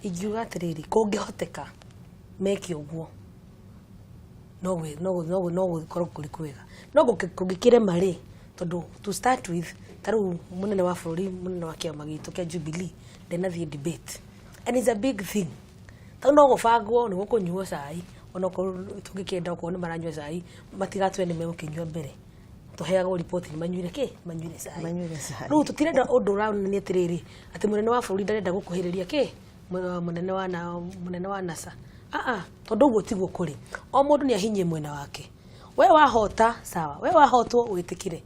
Ingiuga atĩrĩrĩ, kũngĩhoteka meke ũguo, no gũkorwo kũrĩ kwega. No kũngĩkĩrema rĩ, tondũ to start with, ta rĩu mũnene wa bũrũri, mũnene wa kĩama gitũ kĩa Jubilee ndenathiĩ debate, and it's a big thing. Tondũ no gũbangwo nĩ gũkũnyuo cai, onokorwo tũngĩkĩenda okorwo nĩ maranyua cai, matigatue nĩ megũkĩnyua mbere. Tũheagwo riboti nĩ manyuire kĩ, manyuire cai. Manyuire cai. Rĩu tũtirenda ũndũ ũronania atĩrĩrĩ, atĩ mũnene wa bũrũri ndarenda gũkuhĩrĩria kĩ, mũnene wa NASA. Tondũ ũguo tiguo kũrĩ. O mũndũ nĩ ahinyie mwena wake. We wahota, sawa. We wahotwo, wĩtĩkĩre.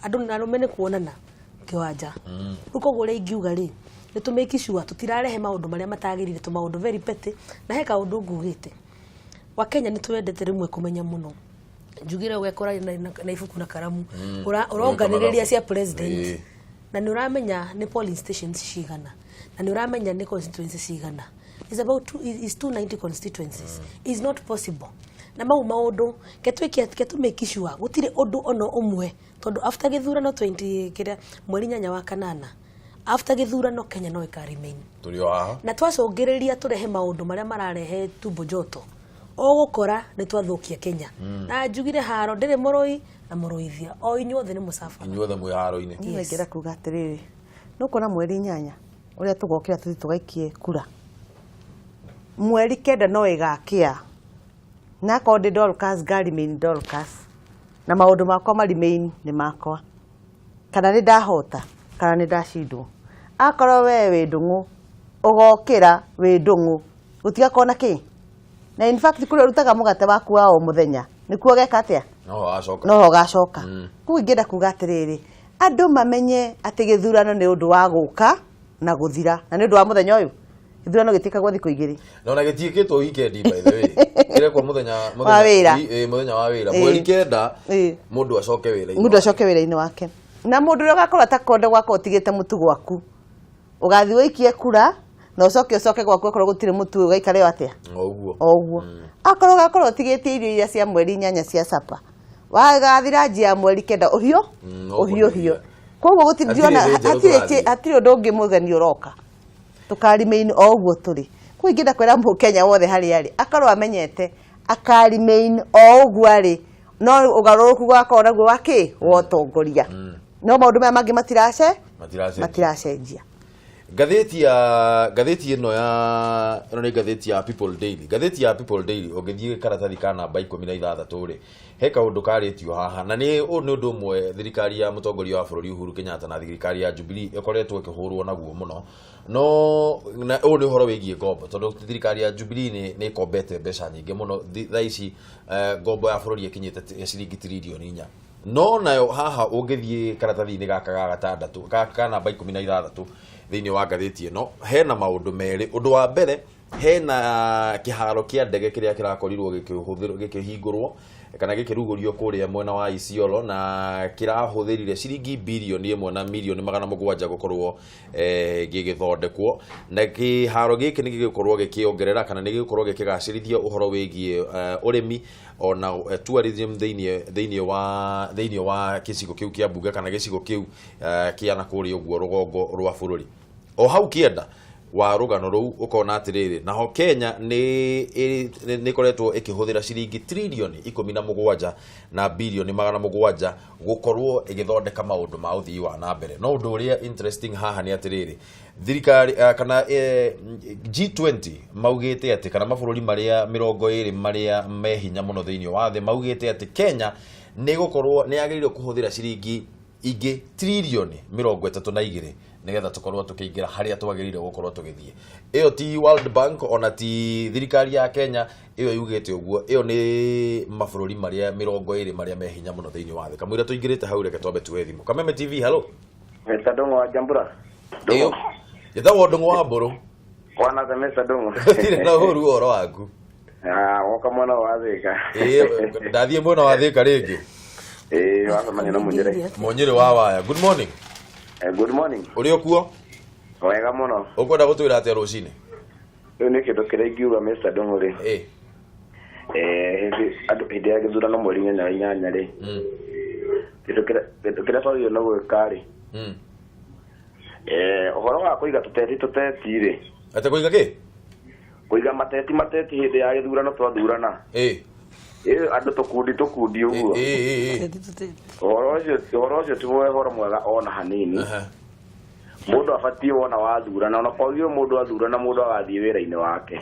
Andũ na arũme nĩ kuonana kĩwanja. Rĩu koguo ũrĩa ingiuga rĩ, nĩ tũ make sure tũtirarehe maũndũ marĩa matagĩrĩire, tũ maũndũ very petty. Na he kaũndũ ngugĩte. Wa Kenya nĩ twendete rĩmwe kũmenya mũno. Njugire ũgekora na ibuku na karamu. Ũronganĩrĩria cia president. Na nĩ ũramenya nĩ polling stations cigana. Na nĩ ũramenya nĩ constituencies cigana. It's about two, it's 290 constituencies. It's not possible. Na mau maũndũ, ke twĩke, ke tũ make sure, gũtirĩ ũndũ ona ũmwe, tondũ after gĩthurano 20 kĩrĩa, mweri 8 wa kanana, after gĩthurano Kenya no ĩka remain. Tũrĩ o haha. Na twacũngĩrĩria tũrehe maũndũ marĩa mararehe tumbo joto, ũgũkora nĩ twathũkia Kenya. Na njugire haro ndĩrĩ mũrũi na mũrũithia, o inyuothe nĩ mũcabara. Inyuothe mwĩ haro-inĩ. Niĩ ingĩenda kuga atĩrĩrĩ, nĩ ũkuona mweri 8 ũrĩa tũgokĩra tũthiĩ tũgaikie kura, mweri 9 no ĩgakĩa, na akorwo ndĩ Dorcas, nga remain Dorcas, na maũndũ makwa ma remain nĩ makwa, kana nĩ ndahota kana nĩ ndacindwo. Akorwo we wĩ ndũng'ũ, ũgokĩra wĩ ndũng'ũ, gũtigakorwo na kĩ. Na in fact kũrĩa ũrutaga mũgate waku wa o mũthenya nĩkuo ũgeka atĩa? No ho ũgacoka. No ho ũgacoka. Koguo ingĩenda kuga atĩrĩrĩ, andũ mamenye atĩ gĩthurano nĩ ũndũ wa gũka na gũthira, na nĩ ũndũ wa mũthenya ũyũ. Gĩthurano gĩtiĩkagwo thikũ igĩrĩ. Na ona gĩtiĩkĩtwo weekend by the way. Kĩrekwo wa wĩra. Mũthenya wa wĩra. Mweri 9 mũndũ acoke wĩra-inĩ. Mũndũ acoke wĩra-inĩ wake. Na mũndũ ũrĩa ũgakorwo atakwenda gwakorwo ũtigĩte mũtu gwaku, ũgathiĩ ũikie kura na ũcoke gwaku akorwo gũtirĩ mũtu, ũgaikare o atĩa? O ũguo. O ũguo. Akorwo ũgakorwo ũtigĩtie irio iria cia mweri 8 cia sapa, wagathira njia ya mweri 9 ũhiũ? No Ũhiũ, kũhiũhia. ũhiũ. Koguo gũtirĩ, Hatirĩ ndĩrona, thĩ njerũ tũrathiĩ. hatirĩ ũndũ ũngĩ mũgeni ũroka. Tũkarimain o ũguo tũrĩ. Koguo ingĩenda kwĩra mũkenya wothe harĩa arĩ, akorwo amenyete akarimain o ũguo arĩ, no ũgarũrũku gwakorwo naguo wa kĩ? Wa ũtongoria. No maũndũ maya mangĩ Matiracenjia. matiracenjia. Ngathĩti ya, ngathĩti ĩno ya, ĩno nĩ ngathĩti ya People Daily. Ngathĩti ya People Daily ũngĩthiĩ karatathi ka namba 16 rĩ, he kaũndũ karĩtio haha, na nĩ ũyũ nĩ ũndũ ũmwe thirikari ya mũtongoria wa bũrũri Uhuru Kenyatta na thirikari ya Jubilee ĩkoretwo ĩkĩhũrwo naguo mũno. No na ũyũ nĩ ũhoro wĩgiĩ ngombo, tondũ thirikari ya Jubilee nĩ ĩkombete mbeca nyingĩ mũno. Thaa ici, ngombo ya bũrũri ĩkinyĩte ciringi tiririoni 4. No nayo haha ũngĩthiĩ karatathi-inĩ gaka ga gatandatũ, ka namba 16 thĩinĩ wa ngathĩti ĩno, hena maũndũ merĩ. Ũndũ wa mbere, hena kĩharo kĩa ndege kĩrĩa kĩrakorirwo gĩkĩhingũrwo kana gĩkĩrugũrio kũrĩa mwena wa Isiolo, na kĩrahũthĩrire ciringi birioni ĩmwe na mirioni magana mũgwanja gũkorwo, gĩgĩthondekwo. Na kĩharo gĩkĩ nĩ gĩgũkorwo gĩkĩongerera kana nĩ gĩgũkorwo gĩkĩgacĩrithia ũhoro wĩgiĩ, ũrĩmi ona, tourism thĩinĩ wa gĩcigo kĩu kĩa mbunge kana gĩcigo kĩu, kĩa na kũrĩa ũguo rũgongo rwa bũrũri. O hau kĩenda wa rũgano rũu ũkona atĩrĩrĩ, naho Kenya nĩ ĩkoretwo ĩkĩhũthĩra ciringi tririoni 17 na birioni magana mũgwanja gũkorwo ĩgĩthondeka maũndũ ma ũthii wa na mbere. No ũndũ ũrĩa interesting haha nĩ atĩrĩrĩ, thirikari, kana, G20 maugĩte atĩ, kana mabũrũri marĩa 20 marĩa me hinya mũno thĩinĩ wa thĩ maugĩte atĩ Kenya nĩ gũkorwo nĩ yagĩrĩirwo kũhũthĩra ciringi ingĩ tririoni 32 nĩgetha tũkorwo tũkĩingĩra harĩa twagĩrĩire gũkorwo tũgĩthiĩ. Ĩyo ti World Bank ona ti thirikari ya Kenya ĩyo yugĩte ũguo, ĩyo nĩ mabũrũri marĩa 20 marĩa me hinya mũno thĩinĩ wa thĩ. Kamũira tũingĩrĩte hau, reke twambe tuoe thimũ. Kameme TV, hello. Mr. Ndung'u wa Jambura. Ĩyo. Njĩtagwo Ndung'u wa Mbũrũ. Bwana za Mr. Ndung'u. Gũtirĩ na ũru ũhoro waku. Woka mwena wa Thika. Ĩĩ, ndathiĩ mwena wa Thika rĩngĩ. Ĩĩ, wacemania na Mũnyĩrĩ. Mũnyĩrĩ wa waya. Good morning. Good morning. Ũrĩ okuo? Wega mũno. Ũkwenda gũtwĩra atĩa rũcinĩ? Rĩu nĩ kĩndũ kĩrĩa ingiuga Mr. Ndung'u rĩ. Hĩndĩ ya gĩthurano mweri 8 rĩ. Kĩndũ kĩrĩa twagĩrĩirwo nĩ gwĩka rĩ. Ũhoro wa kũiga tũteti rĩ. Atĩ kũiga kĩ? Kũiga mateti hĩndĩ ya gĩthurano twathurana. Andũ tũkundi ũguo. Ũhoro ũcio ti ũhoro mwega ona hanini. Mũndũ abatiĩ wona wathurana, ona kwagĩrĩirwo mũndũ athurana mũndũ agathiĩ wĩra-inĩ wake.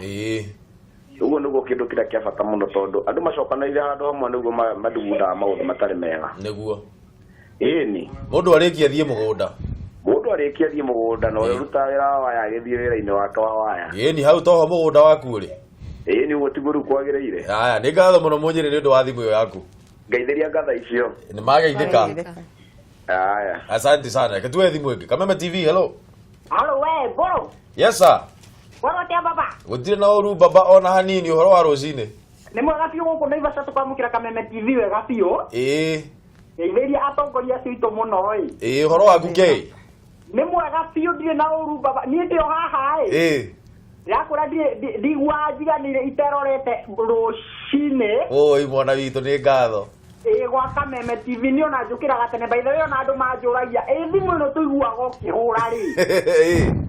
Ũguo nĩguo kĩndũ kĩrĩa kĩa bata mũno tondũ andũ macokanĩrĩire handũ hamwe nĩguo mathugundaga maũndũ matarĩ mega. Nĩguo. Ĩni. Mũndũ arĩkia athiĩ mũgũnda. Mũndũ arĩkia athiĩ mũgũnda na ũrĩa ũrutaga wĩra wa waya agĩthiĩ wĩra-inĩ wake wa waya. Ĩni hau toho mũgũnda waku ũrĩ. Ĩni ũguo tiguo rĩu kwagĩrĩire. Aya, nĩ ngatho mũno Mũnyĩrĩ nĩ ũndũ wa thimũ ĩyo yaku. Ngeithĩria ngatha icio. Nĩ mageithĩka. Aya. Asante sana. Reke tuoe thimũ ĩngĩ. Kameme TV, hello. Hello, we, Mbũrũ. Yes sir. Mbũrũ atĩa baba? Gũtirĩ na ũru baba ona hanini ũhoro wa rũcinĩ. Nĩ mwega biũ gũkũ Naivasha tũkwamũkĩra Kameme TV wega biũ. Ngeithĩria atongoria acio aitũ mũno ĩ. Ũhoro waku kĩ? Nĩ mwega biũ ndirĩ na ũru baba. Niĩ ndĩ o haha ĩ. Ndĩrakũra ndiguaga njiganĩire iterorete rũcinĩ. Oi mwana witũ nĩ ngatho. Gwa Kameme TV nĩ ona njũkĩraga tene. By the way ona andũ manjũragia ĩ thimũ ĩno tũiguaga ũkĩhũra rĩ.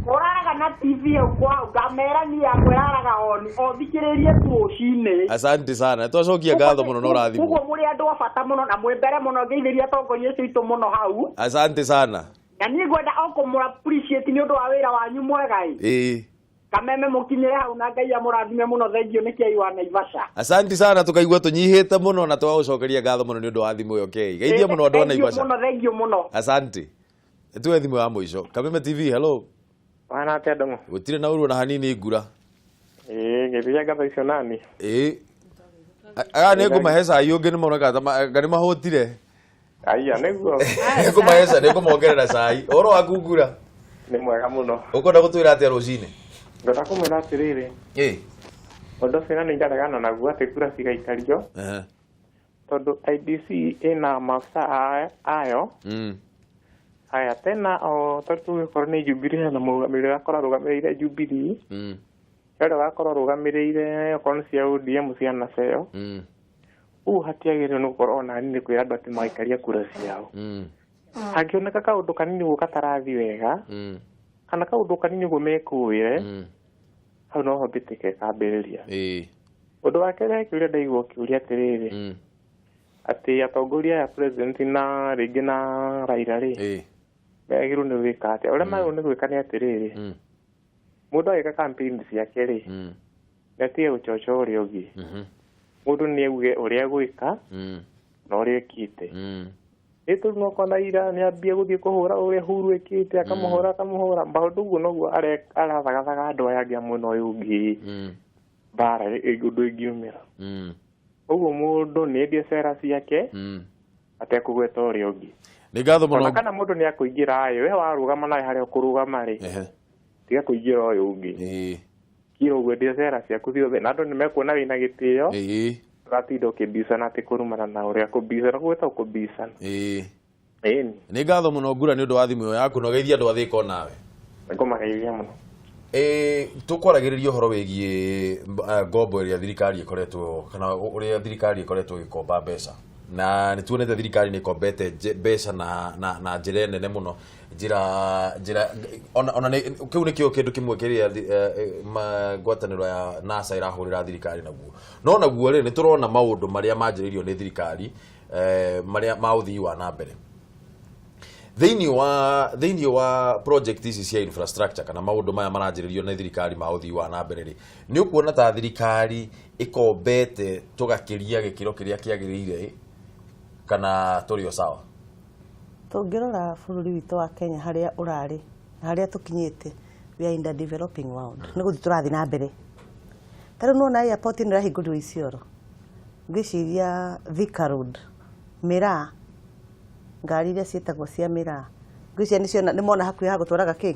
Ũraraga na TV hau kwao ngamera niĩ yakwa ĩraraga on o thikĩrĩrie tu rũcinĩ. Asante sana. Twacokia ngatho mũno na ũrathimwo. Koguo mũrĩ andũ a bata mũno na mwĩ mbere mũno ngeithĩria atongoria acio aitũ mũno hau. Asante sana. Na niĩ ngwenda o kũmũ appreciate nĩ ũndũ wa wĩra wanyu mwega ĩ. Kameme mũkinyĩre hau na Ngai amũrathime mũno thengio nĩ kĩai wa Naivasha. Asante sana tukaigua tũnyihĩte mũno na twagũcokeria ngatho mũno nĩ ũndũ wa thimũ ĩyo kei. Geithia mũno andũ a Naivasha. Mũno thengio mũno. Asante. Tuwe thimũ ya mũico. Kameme TV, hello. Wana atĩa Ndung'u? Gũtirĩ na ũru ona hanini ngura. Ngeithĩria ngatho icio nani. Aya nĩ ngũmahe cai ũngĩ nĩ moneka ta anga nĩ mahũtire. Aya nĩguo. Nĩ ngũmahe cai, nĩ ngũmongerera cai. Ũhoro waku ngura? Nĩ mwega mũno. Ũkwenda gũtwĩra atĩa rũcinĩ? Ngwenda kũmwĩra atĩrĩrĩ. Ũndũ ũcio nĩ ndaregana naguo atĩ kura cigaikario. Tondũ IEBC ĩna maabitha ayo. Aya tena o tondũ tũgĩkorwo nĩ Jubilee hena mũrũgamĩrĩri ũgakorwo arũgamĩrĩire Jubilee. Ũrĩa ũgakorwo arũgamĩrĩire okorwo nĩ cia ODM cianaceo. Ũguo hatiagĩrĩirwo nĩ gũkorwo ona hanini kwĩra andũ atĩ magaikaria kura ciao. Hangĩoneka kaũndũ kanini ũguo gatarathiĩ wega, kana kaũndũ kanini ũguo mekũĩre, hau noho mbĩtĩka ĩkambĩrĩria. Ũndũ wa kerĩ he kĩũria ndaigua ũkĩũria atĩrĩrĩ, atĩ atongoria aya president na rĩngĩ na Raila rĩ, magĩrĩirwo nĩ gwĩka atĩa? Ũrĩa magĩrĩirwo nĩ gwĩka nĩ atĩrĩrĩ, mũndũ agĩka campaign ciake rĩ, nĩ atige gũcoco ũrĩa ũngĩ. Mũndũ nĩ auge ũrĩa gwĩka na ũrĩa ekĩte. Nĩ tondũ no kona Raila nĩ ambie gũthiĩ kũhũra ũrĩa Uhuru ekĩte, akamũhũra akamũhũra. Maũndũ ũguo noguo arathagathaga andũ aya angĩ a mwena ũyũ ũngĩ mbara ũndũ ĩngiumĩra. Ũguo mũndũ nĩ endie cera ciake atekũgweta ũrĩa ũngĩ. Nĩ ngatho mũno. Ona kana mũndũ nĩ akũingĩra ĩ, we warũgama nawe harĩa ũkũrũgama rĩ, tiga kũingĩra ũyũ ũngĩ. Kira ũguo endia cera ciaku ciothe na andũ nĩ mekuona wĩna gĩtĩo. Ũratinda ũkĩmbicana atĩ kũrumana na ũrĩa kũmbicana gwĩtagwo kũmbicana. Ĩni. Nĩ ngatho mũno ngura nĩ ũndũ wa thimũ ĩyo yaku na ũgeithie andũ a Thĩka onawe. Ngũmageithia mũno. Tũkwaragĩrĩria ũhoro wĩgiĩ ngombo ĩrĩa thirikari ĩkoretwo kana ũrĩa thirikari ĩkoretwo ĩgĩkomba mbeca. Na nĩ tuonete thirikari nĩ ĩkombete mbeca na njĩra nene mũno. Njĩra ona kĩu nĩkĩo kĩndũ kĩmwe kĩrĩa ngwatanĩro ya NASA ĩrahũrĩra thirikari naguo. No naguo rĩ nĩ tũrona maũndũ marĩa manjĩrĩirio nĩ thirikari marĩa ma ũthii wa na mbere. Thĩinĩ wa project ici cia infrastructure kana maũndũ maya maranjĩrĩrio nĩ thirikari ma ũthii wa na mbere rĩ, nĩ ũkuona ta thirikari ĩkombete tũgakĩria gĩkĩro kĩrĩa kĩagĩrĩire kana tũrĩ o sawa? Tũngĩrora bũrũri witũ wa Kenya harĩa ũrarĩ na harĩa tũkinyĩte, we are in the developing world. Nĩ gũthiĩ tũrathiĩ na mbere. Ta rĩu nĩwona airport ĩno ĩrahingũrirwo Isiolo. Ngwĩciria Thika Road, Miraa, ngari iria ciĩtagwo cia Miraa. Ngwĩciria nĩcio nĩ mona hakuhĩ ha gũtwaraga kĩ?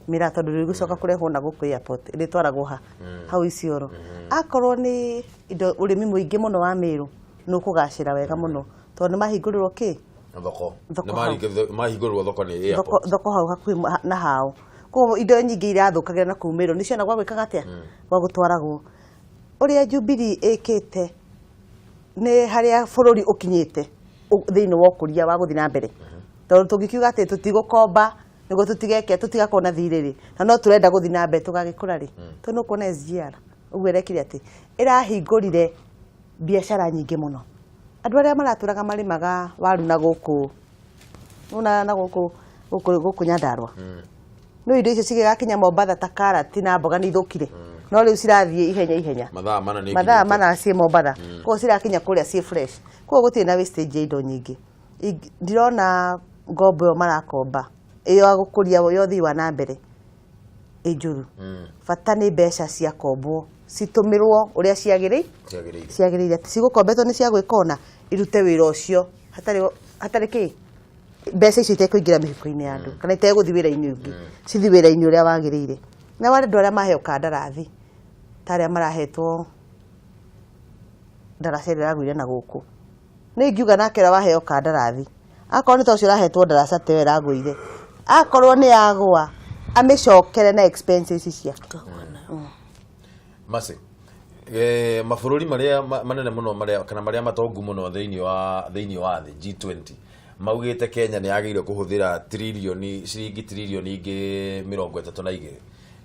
Miraa tondũ rĩgũcoka kũrehwo na gũkũ airport, ĩrĩtwaragwo ha? Hau Isiolo. Akorwo nĩ indo ũrĩmi mũingĩ mũno wa Meru, nĩ ũkũgacĩra wega mũno. Tondũ nĩ mahingũrĩrwo kĩ? Thoko. Thoko. Nĩ hau. Mahingũrĩrwo thoko nĩ thoko airport. Thoko hau hakuhĩ na hao. Koguo indo nyingĩ irathũkagĩra na kumĩrwo nĩ ciona gwa gwĩkaga atĩa, gwa gũtwaragwo. Ũrĩa Jubilee ĩkĩte nĩ harĩa bũrũri ũkinyĩte thĩinĩ wa ũkũria wa gũthiĩ na mbere, tondũ tũngĩkiuga atĩ tũtigũkomba nĩguo tũtigeke tũtigakorwo na thirĩ rĩ, na no tũrenda gũthiĩ na mbere tũgagĩkũra rĩ, tondũ nĩ ũkuona SGR ũguo ĩrekire atĩ ĩrahingũrire biacara nyingĩ mũno. Andũ arĩa maratũraga marĩmaga waru na gũkũ na gũkũ Nyandarua, no indo icio cigĩgakinya Mombatha ta karati na mboga nĩ ithũkire, no rĩu cirathiĩ ihenya ihenya. Mathaa 4 nĩ mathaa ikinyĩte. 4 ciĩ Mombatha. Koguo cirakinya kũrĩa ciĩ fresh, koguo gũtirĩ na wastage ya indo nyingĩ. Ndirona ngombo ĩyo marakomba ĩyo ya gũkũria ya ũthii wa na mbere ĩ njũru. Bata nĩ mbeca ciakombwo citũmĩrwo ũrĩa ciagĩrĩire. Ciagĩrĩire. Ciagĩrĩire, atĩ cigũkombetwo nĩ cia gwĩka ona irute wĩra ũcio hatarĩ hatarĩ kĩ mbeca icio itekũingĩra mĩhuko-inĩ ya andũ kana itegũthiĩ wĩra-inĩ ũngĩ, cithiĩ wĩra-inĩ ũrĩa wagĩrĩire. Na wale andũ arĩa maheo kandarathi ta arĩa marahetwo ndaraca ĩrĩa ĩragũire na gũkũ, nĩ ingiuga nake ũrĩa waheo kandarathi, akorwo nĩ ta ũcio ũrahetwo ndaraca ta ĩyo ĩragũire, akorwo nĩ yagũa amĩcokere na expenses ciake. Masi mabũrũri marĩa manene mũno marĩa kana marĩa matongu mũno thĩinĩ wa thĩ, G20, maugĩte Kenya nĩ yagĩrĩire kũhũthĩra tririoni ciringi tririoni ingĩ 32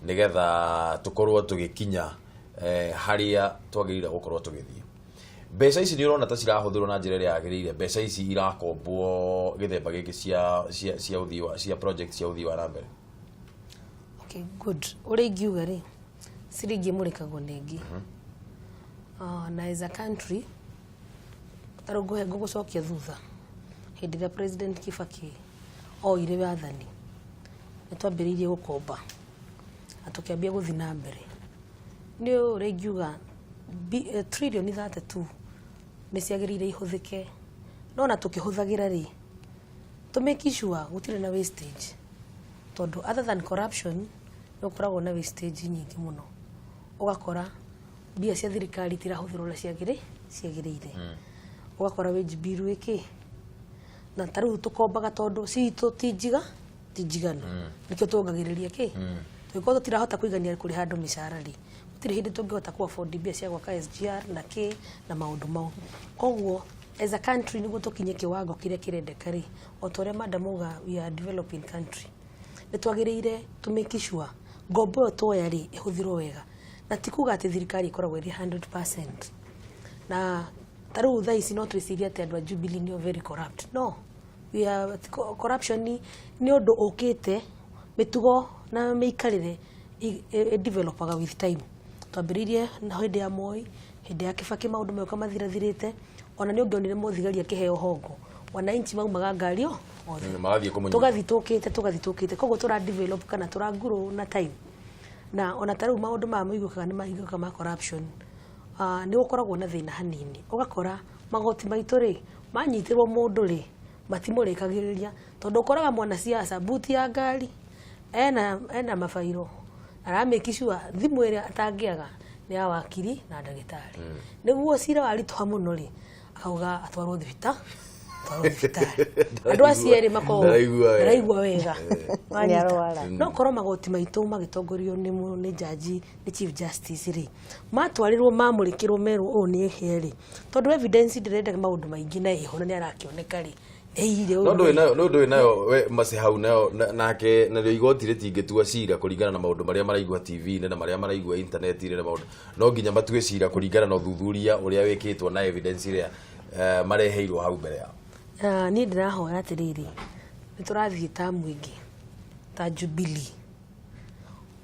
nĩgetha tũkorwo tũgĩkinya harĩa twagĩrĩire gũkorwo tũgĩthiĩ. Mbeca ici nĩ ũrona ta cirahũthĩrwo na njĩra ĩrĩa yagĩrĩire? Mbeca ici irakombwo gĩthemba gĩkĩ cia ũthii wa cia project cia ũthii wa na mbere? Okay, good. Ũrĩa ingiuga rĩ, ciringi ĩmũrĩkagwo nĩ ĩngĩ. Na as a country, tarĩu ngũhe ngũgũcokia thutha hĩndĩ ĩrĩa President Kibaki oire wathani, nĩ twambĩrĩirie gũkomba na tũkĩambia gũthiĩ na mbere. Nĩ ũrĩa ingiuga trillion 32 nĩ ciagĩrĩire ihũthĩke, no na tũkĩhũthagĩra rĩ, tũ make sure gũtirĩ na wastage, tondũ other than corruption nĩ gũkoragwo na wastage nyingĩ mũno. Ũgakora mbia cia thirikari itirahũthĩrwo ũrĩa ciagĩrĩire, ũgakora wage bill ĩkĩ na ta rĩu tũkombaga tondũ citũ ti njiganu, nĩkĩo tuongagĩrĩria kĩ tũngĩkorwo tũtirahota kũigania kũrĩha andũ mĩcara rĩ, gũtirĩ hĩndĩ tũngĩhota kũ afford mbia cia gwaka SGR na kĩ na maũndũ mau. Koguo as a country, nĩguo tũkinye kĩwango kĩrĩa kĩrendeka rĩ, o ta ũrĩa madam auga, we are a developing country, nĩ twagĩrĩire to make sure ngombo ĩyo tuoya rĩ ĩhũthĩrwo wega, na ti kuga atĩ thirikari ĩkoragwo ĩrĩ 100%. Na ta rĩu thaa ici no twĩcirie atĩ andũ a Jubilee nĩo very corrupt. No we are, corruption nĩ ũndũ ũkĩte, mĩtugo na mĩikarĩre ĩ developaga with time. Twambĩrĩirie na hĩndĩ ya Moi, hĩndĩ ya Kibaki maũndũ moka mathirathirĩte. Ona nĩ ũngĩonire mũthigari akĩheo hongo, wananchi maumaga ngari o othe. Magathiĩ kũmũnyita. Tũgathiĩ tũkĩte, tũgathiĩ tũkĩte, koguo tũra develop kana tũra grow na time. Na ona ta rĩu maũndũ maya maiguĩkaga nĩ maiguĩkaga ma corruption, nĩ gũkoragwo na thĩna hanini. Ũgakora magoti maitũ rĩ, manyitĩrwo mũndũ rĩ, matimũrĩkagĩrĩria, tondũ ũkoraga mwanasiasa buti ya ngari ena mabairo aramake sure thimũ ĩrĩa atangĩaga nĩ ya wakiri na ndagĩtarĩ, nĩguo cira waritũha mũno rĩ, akauga atwarwo thibitarĩ. Andũ acio erĩ makoragwo Ndaraigua wega. Ndaraigua wega. Wanyita? Nĩarwara. No korwo magoti maitũ magĩtongorio nĩ jaji, nĩ chief justice rĩ, matwarĩrwo mamũrĩkĩrwo merwo ũũ nĩ ehia rĩ, tondũ evidence ndĩrenda maũndũ maingĩ na ĩho na nĩ arakĩoneka rĩ, nĩaiyire no ũyũ ndũĩ nayo, no ndũĩ nayo we masi hau nayo nake narĩo igoti rĩtingĩtua cira kũringana na maũndũ marĩa maraigua TV-inĩ na marĩa maraigua internet-inĩ na maũndũ. No nginya matue cira kũringana na ũthuthuria ũrĩa wĩkĩtwo na evidence ĩrĩa mareheirwo hau mbere yao. Ah, niĩ ndĩrahoya atĩrĩrĩ, nĩ tũrathiĩ ta mũingĩ, ta Jubilee,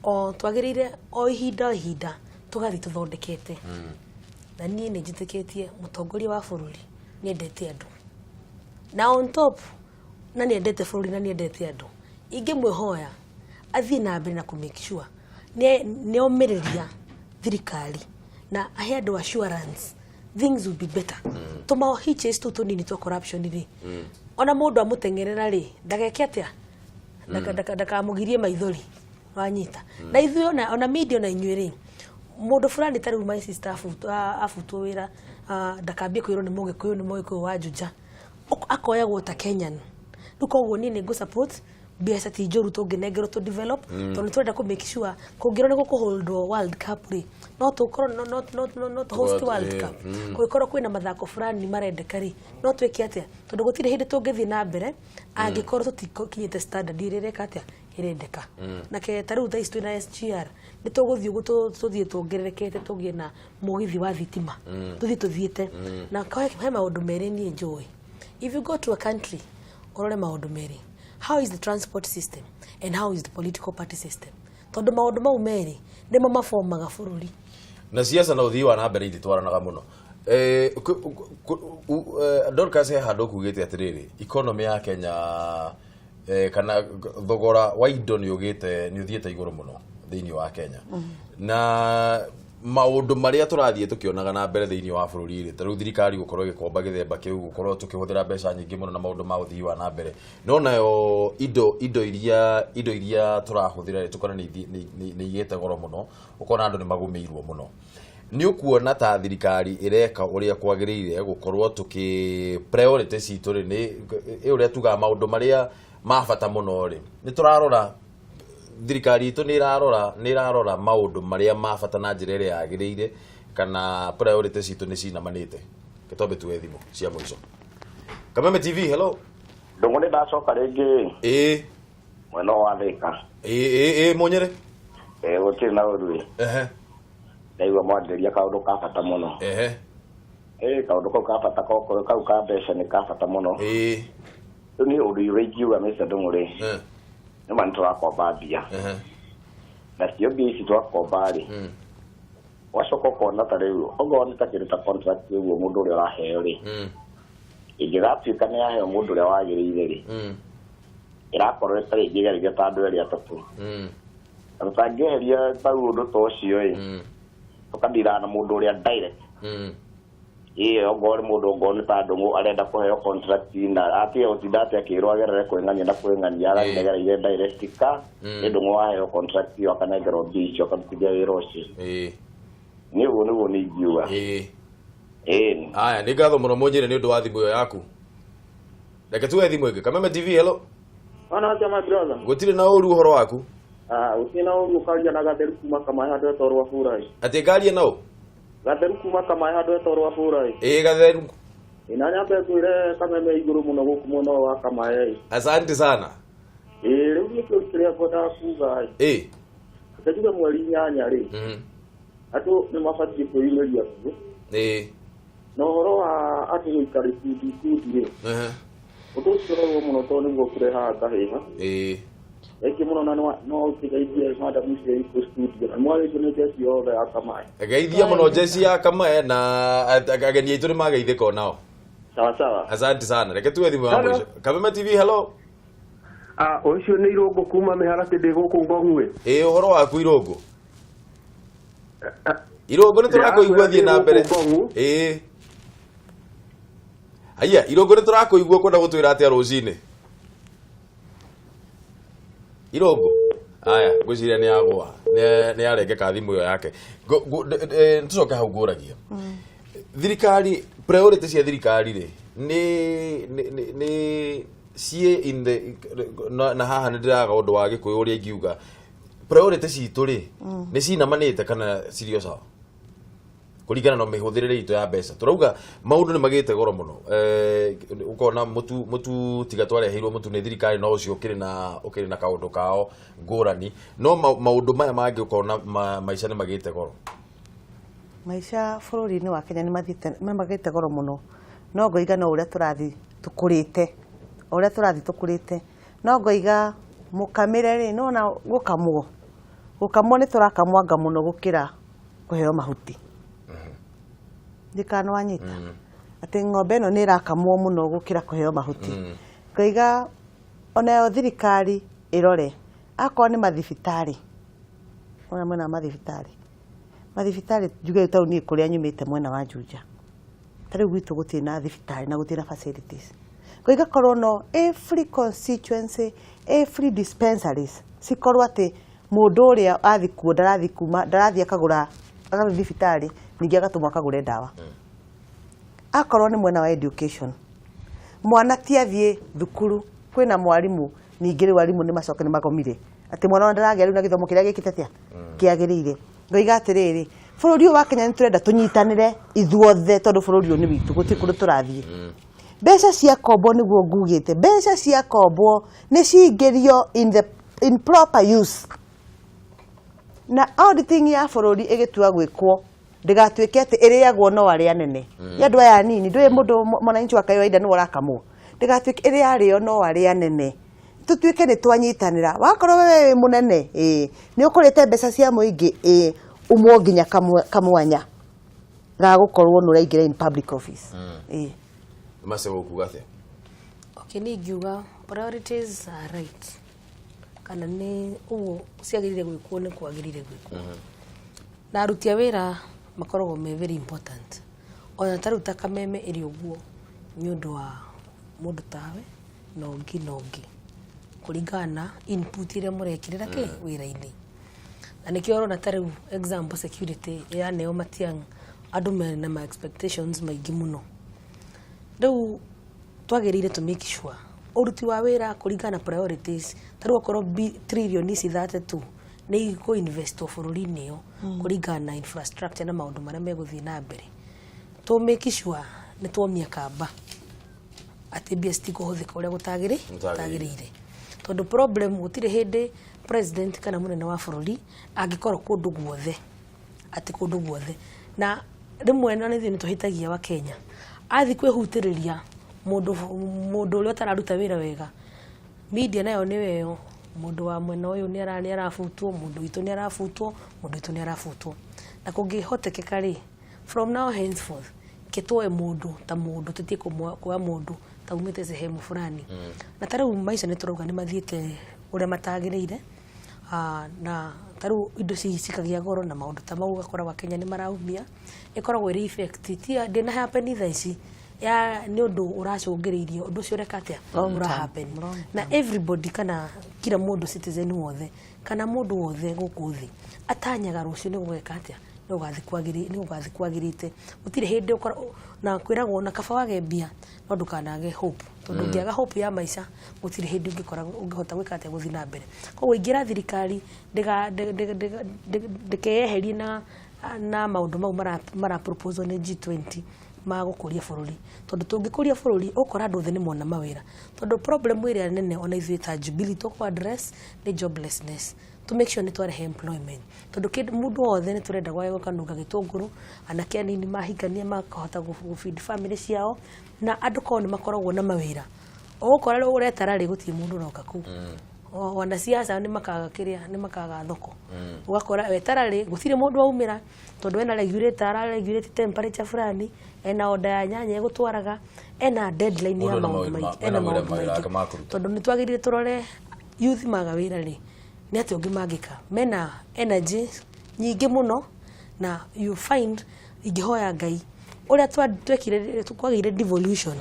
o twagĩrĩire o ihinda o ihinda tũgathiĩ tũthondekete. Na niĩ nĩ njĩtĩkĩtie mũtongoria wa bũrũri nĩ endete andũ, na on top na nĩ endete bũrũri na nĩ endete andũ. Ingĩmwĩhoya athiĩ na mbere na kũ make sure nĩ omĩrĩria thirikari na ahe andũ assurance things will be better. Tũma hitches tũu tũnini twa corruption rĩ, ona mũndũ amũteng'erera rĩ, ndageke atĩa, ndakamũgirie maithori. Wanyita? Na ithuĩ ona media, ona inyuĩ rĩ, mũndũ fulani ta rĩu my sister abutwo wĩra, ndakambie kwĩrwo nĩ mũgĩkũyũ, nĩ mũgĩkũyũ wa Juja. Akoyagwo ta Kenyan. Rĩu koguo niĩ nĩ ngũ support mbeca ti njũru tũngĩnengerwo tũ develop, tondũ nĩ tũrenda kũ make sure kũngĩrwo nĩ gũkũholdwo World Cup rĩ, no tũkorwo no tũ host World Cup. Kũngĩkorwo kwĩna mathako fulani marendeka rĩ, no twĩke atĩa? Tondũ gũtirĩ hĩndĩ tũngĩthiĩ na mbere angĩkorwo tũtikinyĩte standard ĩrĩa ĩreka atĩa, ĩrendeka. Na ke ta rĩu thaa ici twĩna SGR, nĩ tũgũthiĩ ũguo, tũthiĩ tuongererekete, tũgĩe na mũgithi wa thitima, tũthiĩ tũthiĩte. Na he maũndũ merĩ niĩ njũĩ. If you go to a country, ũrore maũndũ merĩ: how is the transport system and how is the political party system, tondũ maũndũ mau merĩ nĩmo mabomaga bũrũri. Na siasa na ũthii wa na mbere ititwaranaga mũno. Dorcas, he handũ ũkugĩte atĩrĩrĩ, economy ya Kenya, kana thogora wa indo nĩ ũgĩte, nĩ ũthiĩte igũrũ mũno thĩinĩ wa Kenya, na maũndũ marĩa tũrathiĩ tũkĩonaga na mbere thĩinĩ wa bũrũri rĩ, ta rĩu thirikari gũkorwo ĩgĩkomba gĩthemba kĩu, gũkorwo tũkĩhũthĩra mbeca nyingĩ mũno na maũndũ ma ũthii wa na mbere, no nayo indo iria tũrahũthĩra rĩ, tũkona nĩ igĩte goro mũno, ũkona andũ nĩ magũmĩirwo mũno. Nĩ ũkuona ta thirikari ĩreka ũrĩa kwagĩrĩire gũkorwo tũkĩ priority citũ rĩ, nĩ ĩ ũrĩa tugaga maũndũ marĩa ma bata mũno rĩ, nĩ tũrarora, thirikari itũ nĩ ĩrarora maũndũ marĩa ma bata na njĩra ĩrĩa yagĩrĩire, kana priority citũ nĩ cinamanĩte? Gĩtombe tuwe thimũ cia mũico. Kameme TV, hello. Ndũng'ũ, nĩ ndacoka rĩngĩ. Mwena wa Thĩka. Ĩĩ, Mũnyere. Ĩ, gũtirĩ na ũru. Ndaigua mwarĩrĩria kaũndũ ka bata mũno. Ĩ, kaũndũ kau ka bata kau ka mbeca nĩ ka bata mũno. Rĩu niĩ ũndũ ũrĩa ingiuga, Mr. Ndũng'ũ rĩ, nĩ ma nĩ tũrakomba mbia, nacio mbia ici twakomba rĩ, ũgacoka ũkona ta rĩu okorwo nĩ ta kĩndũ ta contract ũguo, mũndũ ũrĩa ũraheo rĩ, ĩngĩgatuĩka nĩ yaheo mũndũ ũrĩa wagĩrĩire rĩ, ĩrakorwo ĩtarĩ ĩngĩgereria ta andũ erĩ atatũ, na tũtangĩeheria tau ũndũ ta ũcio ĩ, tũkadira na mũndũ ũrĩa direct. Ĩ, ongorwo nĩ mũndũ, ongorwo nĩ ta Ndũng'ũ arenda kũheo contract, na atige gũtinda atĩ akĩrwo agerere kwĩng'ania na kwĩng'ania, agathiĩ direct ka nĩ Ndũng'ũ waheo contract ĩyo, akanengerwo mbia icio, akarutithia wĩra ũcio. Nĩ ũguo nĩguo nĩ ingiuga. Ĩĩ. Aya, nĩ ngatho mũno Mũnyere nĩ ũndũ wa thimũ ĩyo yaku. Reke tuwe thimũ ĩngĩ. Kameme TV, hello. Ona atia, my brother? Gũtirĩ na ũru, ũhoro waku? Ah, gũtirĩ na ũru, ũkaria na Gatheru kuma Kamaĩ handũ hetagwo rwa Bũrai. Atĩ ngaria nao? Gatheru kuma Kamaĩ handũ hetagwo rwa Bũrai. Ĩĩ, Gatheru. Ĩ, na nyambe ngwĩre Kameme igũrũ mũno gũkũ mwena ũyũ wa Kamaĩ. Asante sana. Ĩ, rĩu niĩ kĩũria kĩrĩa ngwendaga kuga ĩ, reke njuge mweri 8 rĩ, andũ nĩ mabatiĩ kwĩyumĩria biũ. Na ũhoro wa andũ gũikara ikundi ikundi rĩ, ũndũ ũcio ũrorwo mũno tondũ nĩguo kũrehaga ngahĩha thengiũ mũno, na no ũkĩgeithie madam icio ikũ studio na mwarĩtio nĩ njeci yothe ya Kamaĩ. Geithia mũno njeci ya Kamae, na ageni aitũ nĩ mageithĩka onao. Sawa sawa. Asante sana. Reke tuwe thimũ ya Hello. mũico. Kameme TV, hello. Ah, ũcio nĩ Irũngũ kuma Mĩharatĩ, ndĩ gũkũ Ngong'ue. Ĩĩ, ũhoro waku, Irũngũ? Irũngũ, nĩ tũrakũigua, thiĩ na mbere. Ĩĩ, aya, Irũngũ, nĩ tũrakũigua, kwenda gũtwĩra atĩa rũcinĩ, Irũngũ? Aya, ngwĩciria nĩ yagũa, nĩ yarengeka thimũ ĩyo yake. Tũcoke hau ngũragia thirikari, priority cia thirikari rĩ, nĩ ciĩ in the na haha nĩ ndĩraga ũndũ wa Gĩkũyũ ũrĩa ingiuga priority citũ rĩ, nĩ cinamanĩte kana cirio sawa kũringana na mĩhũthĩrĩre itũ ya mbeca? Tũrauga maũndũ nĩ magĩte goro mũno. Ũkona mũtu tiga twareheirwo mũtu nĩ thirikari, no ũcio ũkĩrĩ na kaũndũ kao ngũrani, no maũndũ maya mangĩ ũkona maica nĩ magĩte goro. Maica bũrũri-inĩ wa Kenya nĩ mathiĩte, nĩ magĩte goro mũno, no ngoiga no ũrĩa tũrathiĩ tũkũrĩte, o ũrĩa tũrathiĩ tũkũrĩte, no ngoiga mũkamĩre rĩ, nona gũkamwo nĩ tũrakamwanga mũno gũkĩra kũheo mahuti. Ndikana wanyita atĩ ng'ombe ĩno nĩ ĩrakamwo mũno gũkĩra kũheo mahuti. Ngoiga onayo thirikari ĩrore akorwo nĩ mathibitarĩ, ona mwena wa mathibitarĩ, njuge tau niĩ kũrĩa nyumĩte mwena wa Juja, ta rĩu gwitũ gũtirĩ na thibitarĩ na gũtirĩ na facilities. Ngoiga korwo no every constituency, every dispensaries cikorwo atĩ mũndũ ũrĩa athi kuo ndarathi kuma, ndarathi akagũra, agathiĩ thibitarĩ ningĩ agatũmwo akagũre ndawa. Akorwo nĩ mwena wa education, Mwana ti athiĩ thukuru kwĩna mwarimũ, ningĩ rĩu arimũ nĩ macoke nĩ magomire atĩ mwana ona ndaragĩa rĩu na gĩthomo kĩrĩa gĩkĩte atĩa kĩagĩrĩire. Ngoiga atĩrĩrĩ, bũrũri ũyũ wa Kenya nĩ tũrenda tũnyitanĩre ithuothe tondũ bũrũri ũyũ nĩ witũ, gũtirĩ kũndũ tũrathiĩ. Mbeca cia kombo nĩguo ngugĩte, mbeca cia kombo nĩ cingĩrio in proper use, na auditing ya bũrũri ĩgĩtua gwĩkwo ndĩgatuĩke atĩ ĩrĩagwo no arĩa anene. Ya andũ aya anini, ndũĩ mũndũ mwananchi wa kawaida nĩwe ũrakamwo, ndĩgatuĩke ĩrĩarĩo no arĩa anene. Tũtuĩke nĩ twanyitanĩra. Wakorwo wewe wĩ mũnene, ĩĩ nĩ ũkũrĩte mbeca cia mũingĩ, ĩĩ umwo nginya kamwanya ga gũkorwo nĩ ũraingĩra in public office. Ĩĩ. Mace gũkuga atĩa? Okay, niĩ ingiuga priorities are right, kana nĩ ũguo ciagĩrĩire gwĩkwo, nĩ kwagĩrĩire gwĩkwo, na aruti a wĩra makoragwo me very important. Ona ta rĩu ta Kameme ĩrĩ ũguo nĩ ũndũ wa mũndũ tawe na ũngĩ na ũngĩ, kũringana na input ĩrĩa mũrekĩrĩra kĩ wĩra-inĩ. Na nĩkĩo ũrona ta rĩu example security yaneo Matiang'i, andũ mena ma expectations maingĩ mũno. Rĩu twagĩrĩire to make sure ũruti wa wĩra kũringana na priorities. Ta rĩu okorwo trillion ici 32 nĩ ikũ investwo bũrũri-inĩ ĩyo kũringana na infrastructure na maũndũ marĩa megũthiĩ na mbere, to make sure nĩ tuomia kamba atĩ mbia citikũhũthĩka ũrĩa gũtagĩrĩire, tondũ problem gũtirĩ hĩndĩ president kana mũnene wa bũrũri angĩkorwo kũndũ guothe, atĩ kũndũ guothe. Na rĩmwe na ithuĩ nĩ tũhĩtagia wa Kenya, athiĩ kwĩhutĩrĩria mũndũ mũndũ ũrĩa ũtararuta wĩra wega, media nayo nĩyo ĩyo, mũndũ wa mwena ũyũ nĩ arabutwo, mũndũ witũ nĩ arabutwo, mũndũ witũ nĩ arabutwo. Na kũngĩhotekeka rĩ, from now henceforth kĩtwoe mũndũ ta mũndũ, tũtige kuoya mũndũ ta umĩte sehemu fulani. Na ta rĩu maica nĩ tũrauga nĩ mathiĩte ũrĩa matagĩrĩire. Na ta rĩu indo cikagĩa goro na maũndũ ta mau, ũgakora Wakenya nĩ maraumia, ĩkoragwo ĩrĩ effect ti ndĩna happen thaa ici ya nĩ ũndũ ũracũngĩrĩirio ũndũ ũcio ũreka atĩa Long ũra term, happen long. Na everybody kana kila mũndũ, citizen wothe kana mũndũ wothe gũkũ thĩ atanyaga rũciũ nĩ gũgeka atĩa, nĩ gũgathiĩ kwagĩrĩte. Gũtirĩ hĩndĩ ũkora na kwĩragwo na kaba wage mbia no ndũkanage hope, tondũ ũngĩaga hope ya maica gũtirĩ hĩndĩ ũngĩkora ũngĩhota gwĩka atĩa, gũthiĩ na mbere. Koguo ingĩra thirikari ndĩkeyeherie na maũndũ mau mara proposal nĩ G20 ma gũkũria bũrũri, tondũ tũngĩkũria bũrũri ũkora andũ othe nĩ mona mawĩra, tondũ problem ĩrĩa nene ona ithuĩ ta Jubilee tũkũ address nĩ joblessness, to make sure nĩ twarehe employment, tondũ kĩndũ mũndũ wothe nĩ tũrenda gwake gũkanunga gĩtũngũrũ, anake anini mahikania makahota gũ feed family ciao, na andũ korwo nĩ makoragwo na mawĩra. Ũgũkora rĩu ũretara rĩ, gũtirĩ mũndũ ũroka kũu. Wanasiasa nĩ makaga kĩrĩa, nĩ makaga thoko. Ũgakora wetara rĩ, gũtirĩ mũndũ waumĩra, tondũ ena regulator ara regulate temperature fulani, ena order ya nyanya ĩgũtwaraga, ena deadline ya Mũndũ ena maũndũ maingĩ, ena ena mawĩra maũndũ mawĩra maingĩ. Make ma kũruta. Tondũ nĩ twagĩrĩire tũrore youth maga wĩra rĩ, nĩ atĩa ũngĩ mangĩka mena energy nyingĩ mũno. Na you find ingĩhoya Ngai ũrĩa twekire kwagĩire devolution,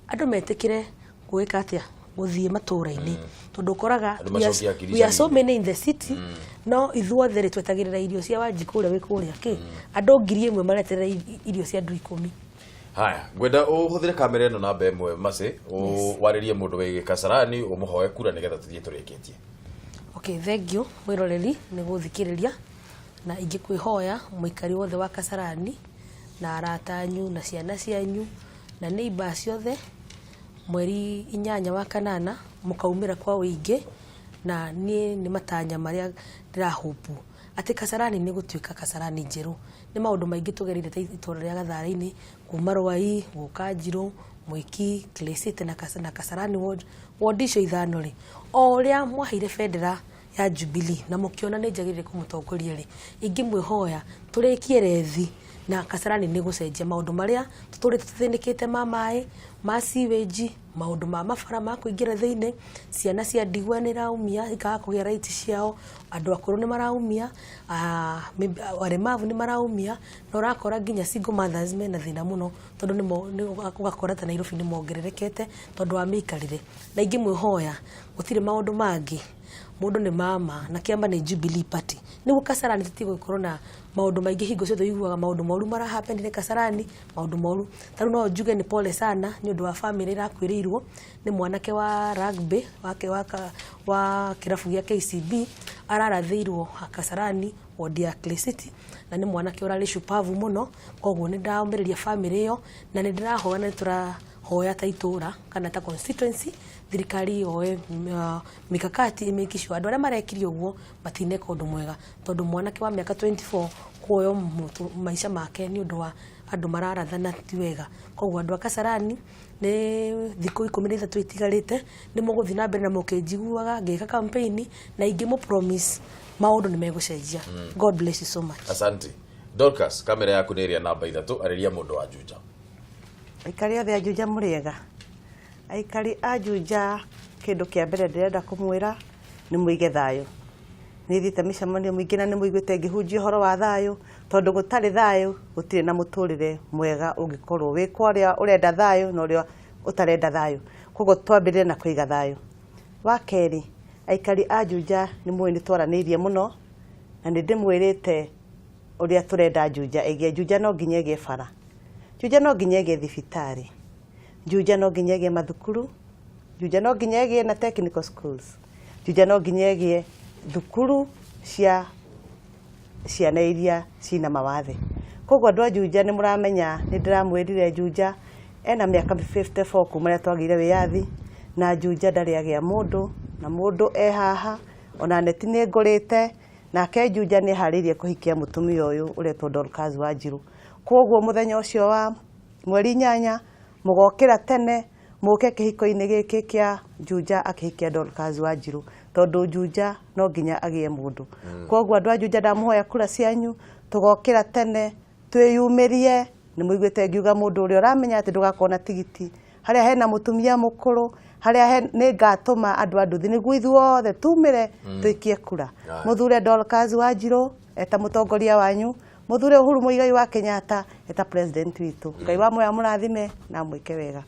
andũ metĩkĩre gwĩka atĩa, gũthiĩ matũũra-inĩ, tondũ ũkoraga Andũ macokie akiri we are so icagi-inĩ. many in the city, no ithuothe rĩ twetagĩrĩra irio cia Wanjikũ ũrĩa wĩ kũrĩa kĩ andũ 1,000 mareterera irio cia andũ 10. Haya, ngwenda ũhũthĩre kamera ĩno namba ĩmwe, Mercy, warĩrie mũndũ wĩ Kasarani, ũmũhoe kura nĩgetha tũthiĩ tũrĩkĩtie. Okay, thank you mwĩroreri nĩ gũthikĩrĩria, na ingĩkwĩhoya mũikari wothe wa Kasarani na arata anyu na ciana cianyu na neighbors ciothe, mweri 8 wa kanana mũkaumĩra kwa ũingĩ. Na niĩ nĩ matanya marĩa ndĩrahopu atĩ Kasarani nĩ gũtuĩka Kasarani njerũ. Nĩ maũndũ maingĩ tũgereire ta itũra rĩa Gathara-inĩ, kuma Rwai gũka Njirũ, Mwiki, Clay City na Kasarani ward, ward icio ithano rĩ, o ũrĩa mwaheire bendera ya Jubilee na mũkĩona nĩ njagĩrĩire kũmũtongoria rĩ, ingĩmwĩhoya tũrĩkie rethi na Kasarani nĩ gũcenjia maũndũ marĩa tũtũrĩte tũthĩnĩkĩte, ma maĩ, ma sewage, maũndũ ma mabara ma kũingĩra thĩinĩ. Ciana cia ndigwa nĩ iraumia ikaga kũgĩa right ciao, andũ akũrũ nĩ maraumia, aremavu nĩ maraumia, na ũrakora nginya single mothers mena thĩna mũno, tondũ ũgakora ta Nairobi nĩ mongererekete tondũ wa mĩikarĩre. Na ingĩmwĩhoya gũtirĩ maũndũ mangĩ Mũndũ nĩ mama na kĩama nĩ Jubilee Party. Nĩguo Kasarani tũtige gũkorwo na maũndũ maingĩ, hingo ciothe ũiguaga maũndũ moru mara happen nĩ Kasarani, maũndũ moru. Ta rĩu no njuge nĩ pole sana nĩ ũndũ wa family ĩrakuĩrĩirwo nĩ mwanake wa rugby wake wa, wa kĩrabu gĩa KCB, ararathĩirwo Kasarani ward ya Clay City, na nĩ mwanake ũrarĩ shupavu mũno. Koguo nĩ ndĩraũmĩrĩria family ĩyo na nĩ ndĩrahoya na nĩ tũrahoya ta itũra kana ta constituency thirikari yoe mikakati ĩmake sure andũ arĩa marekire ũguo matineka ũndũ mwega, tondũ mwanake wa mĩaka 24 kuoyo maica make nĩ ũndũ wa andũ mararathana ti wega. Koguo andũ a Kasarani, nĩ thikũ 13 itigarĩte, nĩ mũgũthiĩ na mbere na mũkĩnjiguaga ngĩka campaign na ingĩ mũ promise maũndũ nĩ megũcenjia. God bless you so much. Asante. Dorcas, kamera yaku nĩ ĩrĩa namba 3, arĩria mũndũ wa Juja. Aikari othe a Juja, mũrĩega? Aikari a Juja, kĩndũ kĩa mbere ndĩrenda kũmwĩra nĩ mũige thayũ. Nĩ thiĩte mĩcemanio mĩingĩ na nĩ mũiguĩte ngĩhunjia ũhoro wa thayũ, tondũ gũtarĩ thayũ gũtirĩ na mũtũrĩre mwega ũngĩkorwo wĩ kwa ũrĩa ũrenda thayũ na ũrĩa ũtarenda thayũ. Koguo twambĩrĩre na kũiga thayũ. Wa kerĩ, aikari a Juja, nĩ mũĩ nĩ twaranĩirie mũno na nĩ ndĩmwĩrĩte ũrĩa tũrenda Juja ĩgĩe. Juja no nginya ĩgĩe bara, Juja no nginya ĩgĩe thibitarĩ, Juja no nginya ĩgĩe mathukuru, Juja no nginya ĩgĩe na technical schools, Juja no nginya ĩgĩe thukuru cia ciana iria cina mawathe. Koguo andũ a Juja, nĩ mũramenya nĩ ndĩramwĩrire Juja ena mĩaka 54 kuma rĩrĩa twagĩire wĩyathi, na Juja ndarĩ agĩa mũndũ, na mũndũ e haha ona neti nĩ ngũrĩte nake. Juja nĩ eharĩirie kũhikia mũtumia ũyũ ũretwo Dorcas Wanjiru. Koguo mũthenya ũcio wa mweri 8 mũgokĩra tene mũke kĩhiko-inĩ gĩkĩ kĩa Juja akĩhikia Dorcas Wanjiru, tondũ Juja no nginya agĩe mũndũ. Koguo andũ a Juja, ndamũhoya kura cianyu, tũgokĩra tene twĩyumĩrie. Nĩ mũiguĩte ngiuga mũndũ ũrĩa ũramenya atĩ ndũgakorwo na tigiti harĩa hena mũtumia mũkũrũ, harĩa he nĩ ngatũma andũ a nduthi nĩguo ithuothe tumĩre tũikie kura. Mũthure Dorcas Wanjiru eta mũtongoria wanyu, mũthure Uhuru Muigai wa Kenyatta eta president witũ. Ngai wa muoyo amũrathime na amwĩke wega.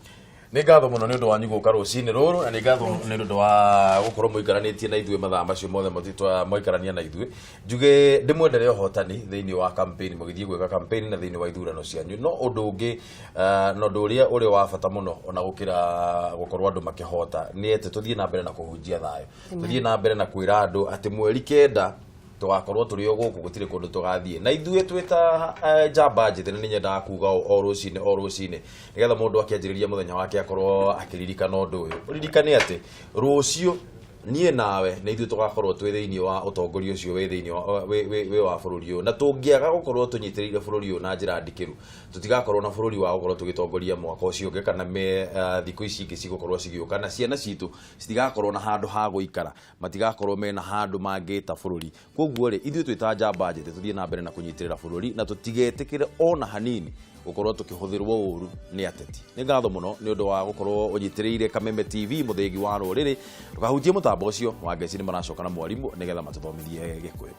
Nĩ ngatho mũno nĩ ũndũ wanyu gũka rũcinĩ rũrũ, na nĩ ngatho nĩ ũndũ wa gũkorwo mũikaranĩtie na ithuĩ mathaa macio mothe mũtitwa mwaikarania na ithuĩ. Njuge ndĩmwendere ũhotani thĩinĩ wa campaign mũgĩthiĩ gwĩka campaign na thĩinĩ wa ithurano cianyu. No ũndũ ũngĩ na ũndũ ũrĩa ũrĩ wa bata mũno ona gũkĩra gũkorwo andũ makĩhota nĩ atĩ tũthiĩ na mbere na kũhunjia thayũ, tũthiĩ na mbere na kwĩra andũ atĩ mweri 9 tũgakorwo tũrĩ o gũkũ, gũtirĩ kũndũ tũgathiĩ. Na ithuĩ twĩ ta njamba njĩthĩ, na nĩ nyendaga kuga ũũ o rũcinĩ o rũcinĩ nĩgetha mũndũ akĩanjĩrĩria mũthenya wake akorwo akĩririkana ũndũ ũyũ. Ũririkane atĩ rũciũ niĩ nawe nĩ ithuĩ tũgakorwo twĩ thĩinĩ wa ũtongoria ũcio wĩ thĩinĩ wa wĩ wa bũrũri ũyũ, na tũngĩaga gũkorwo tũnyitĩrĩire bũrũri ũyũ na njĩra ndikĩru, tũtigakorwo na bũrũri wa gũkorwo tũgĩtongoria mwaka ũcio ũngĩ kana thikũ ici ingĩ cigũkorwo cigĩũka, na ciana citũ citigakorwo na handũ ha gũikara, matigakorwo mena handũ mangĩta bũrũri. Koguo rĩ, ithuĩ twĩ ta njamba njĩthĩ tũthiĩ na mbere na kũnyitĩrĩra bũrũri na tũtigetĩkĩre ona hanini gũkorwo tũkĩhũthĩrwo ũru nĩ ateti. Nĩ ngatho mũno nĩ ũndũ wa gũkorwo ũnyitĩrĩire Kameme TV, mũthĩgi wa rũrĩrĩ. Ndũkahutie mũtambo ũcio wa ngeci, nĩ maracoka na mwarimũ nĩgetha matũthomithie Gĩkũyũ.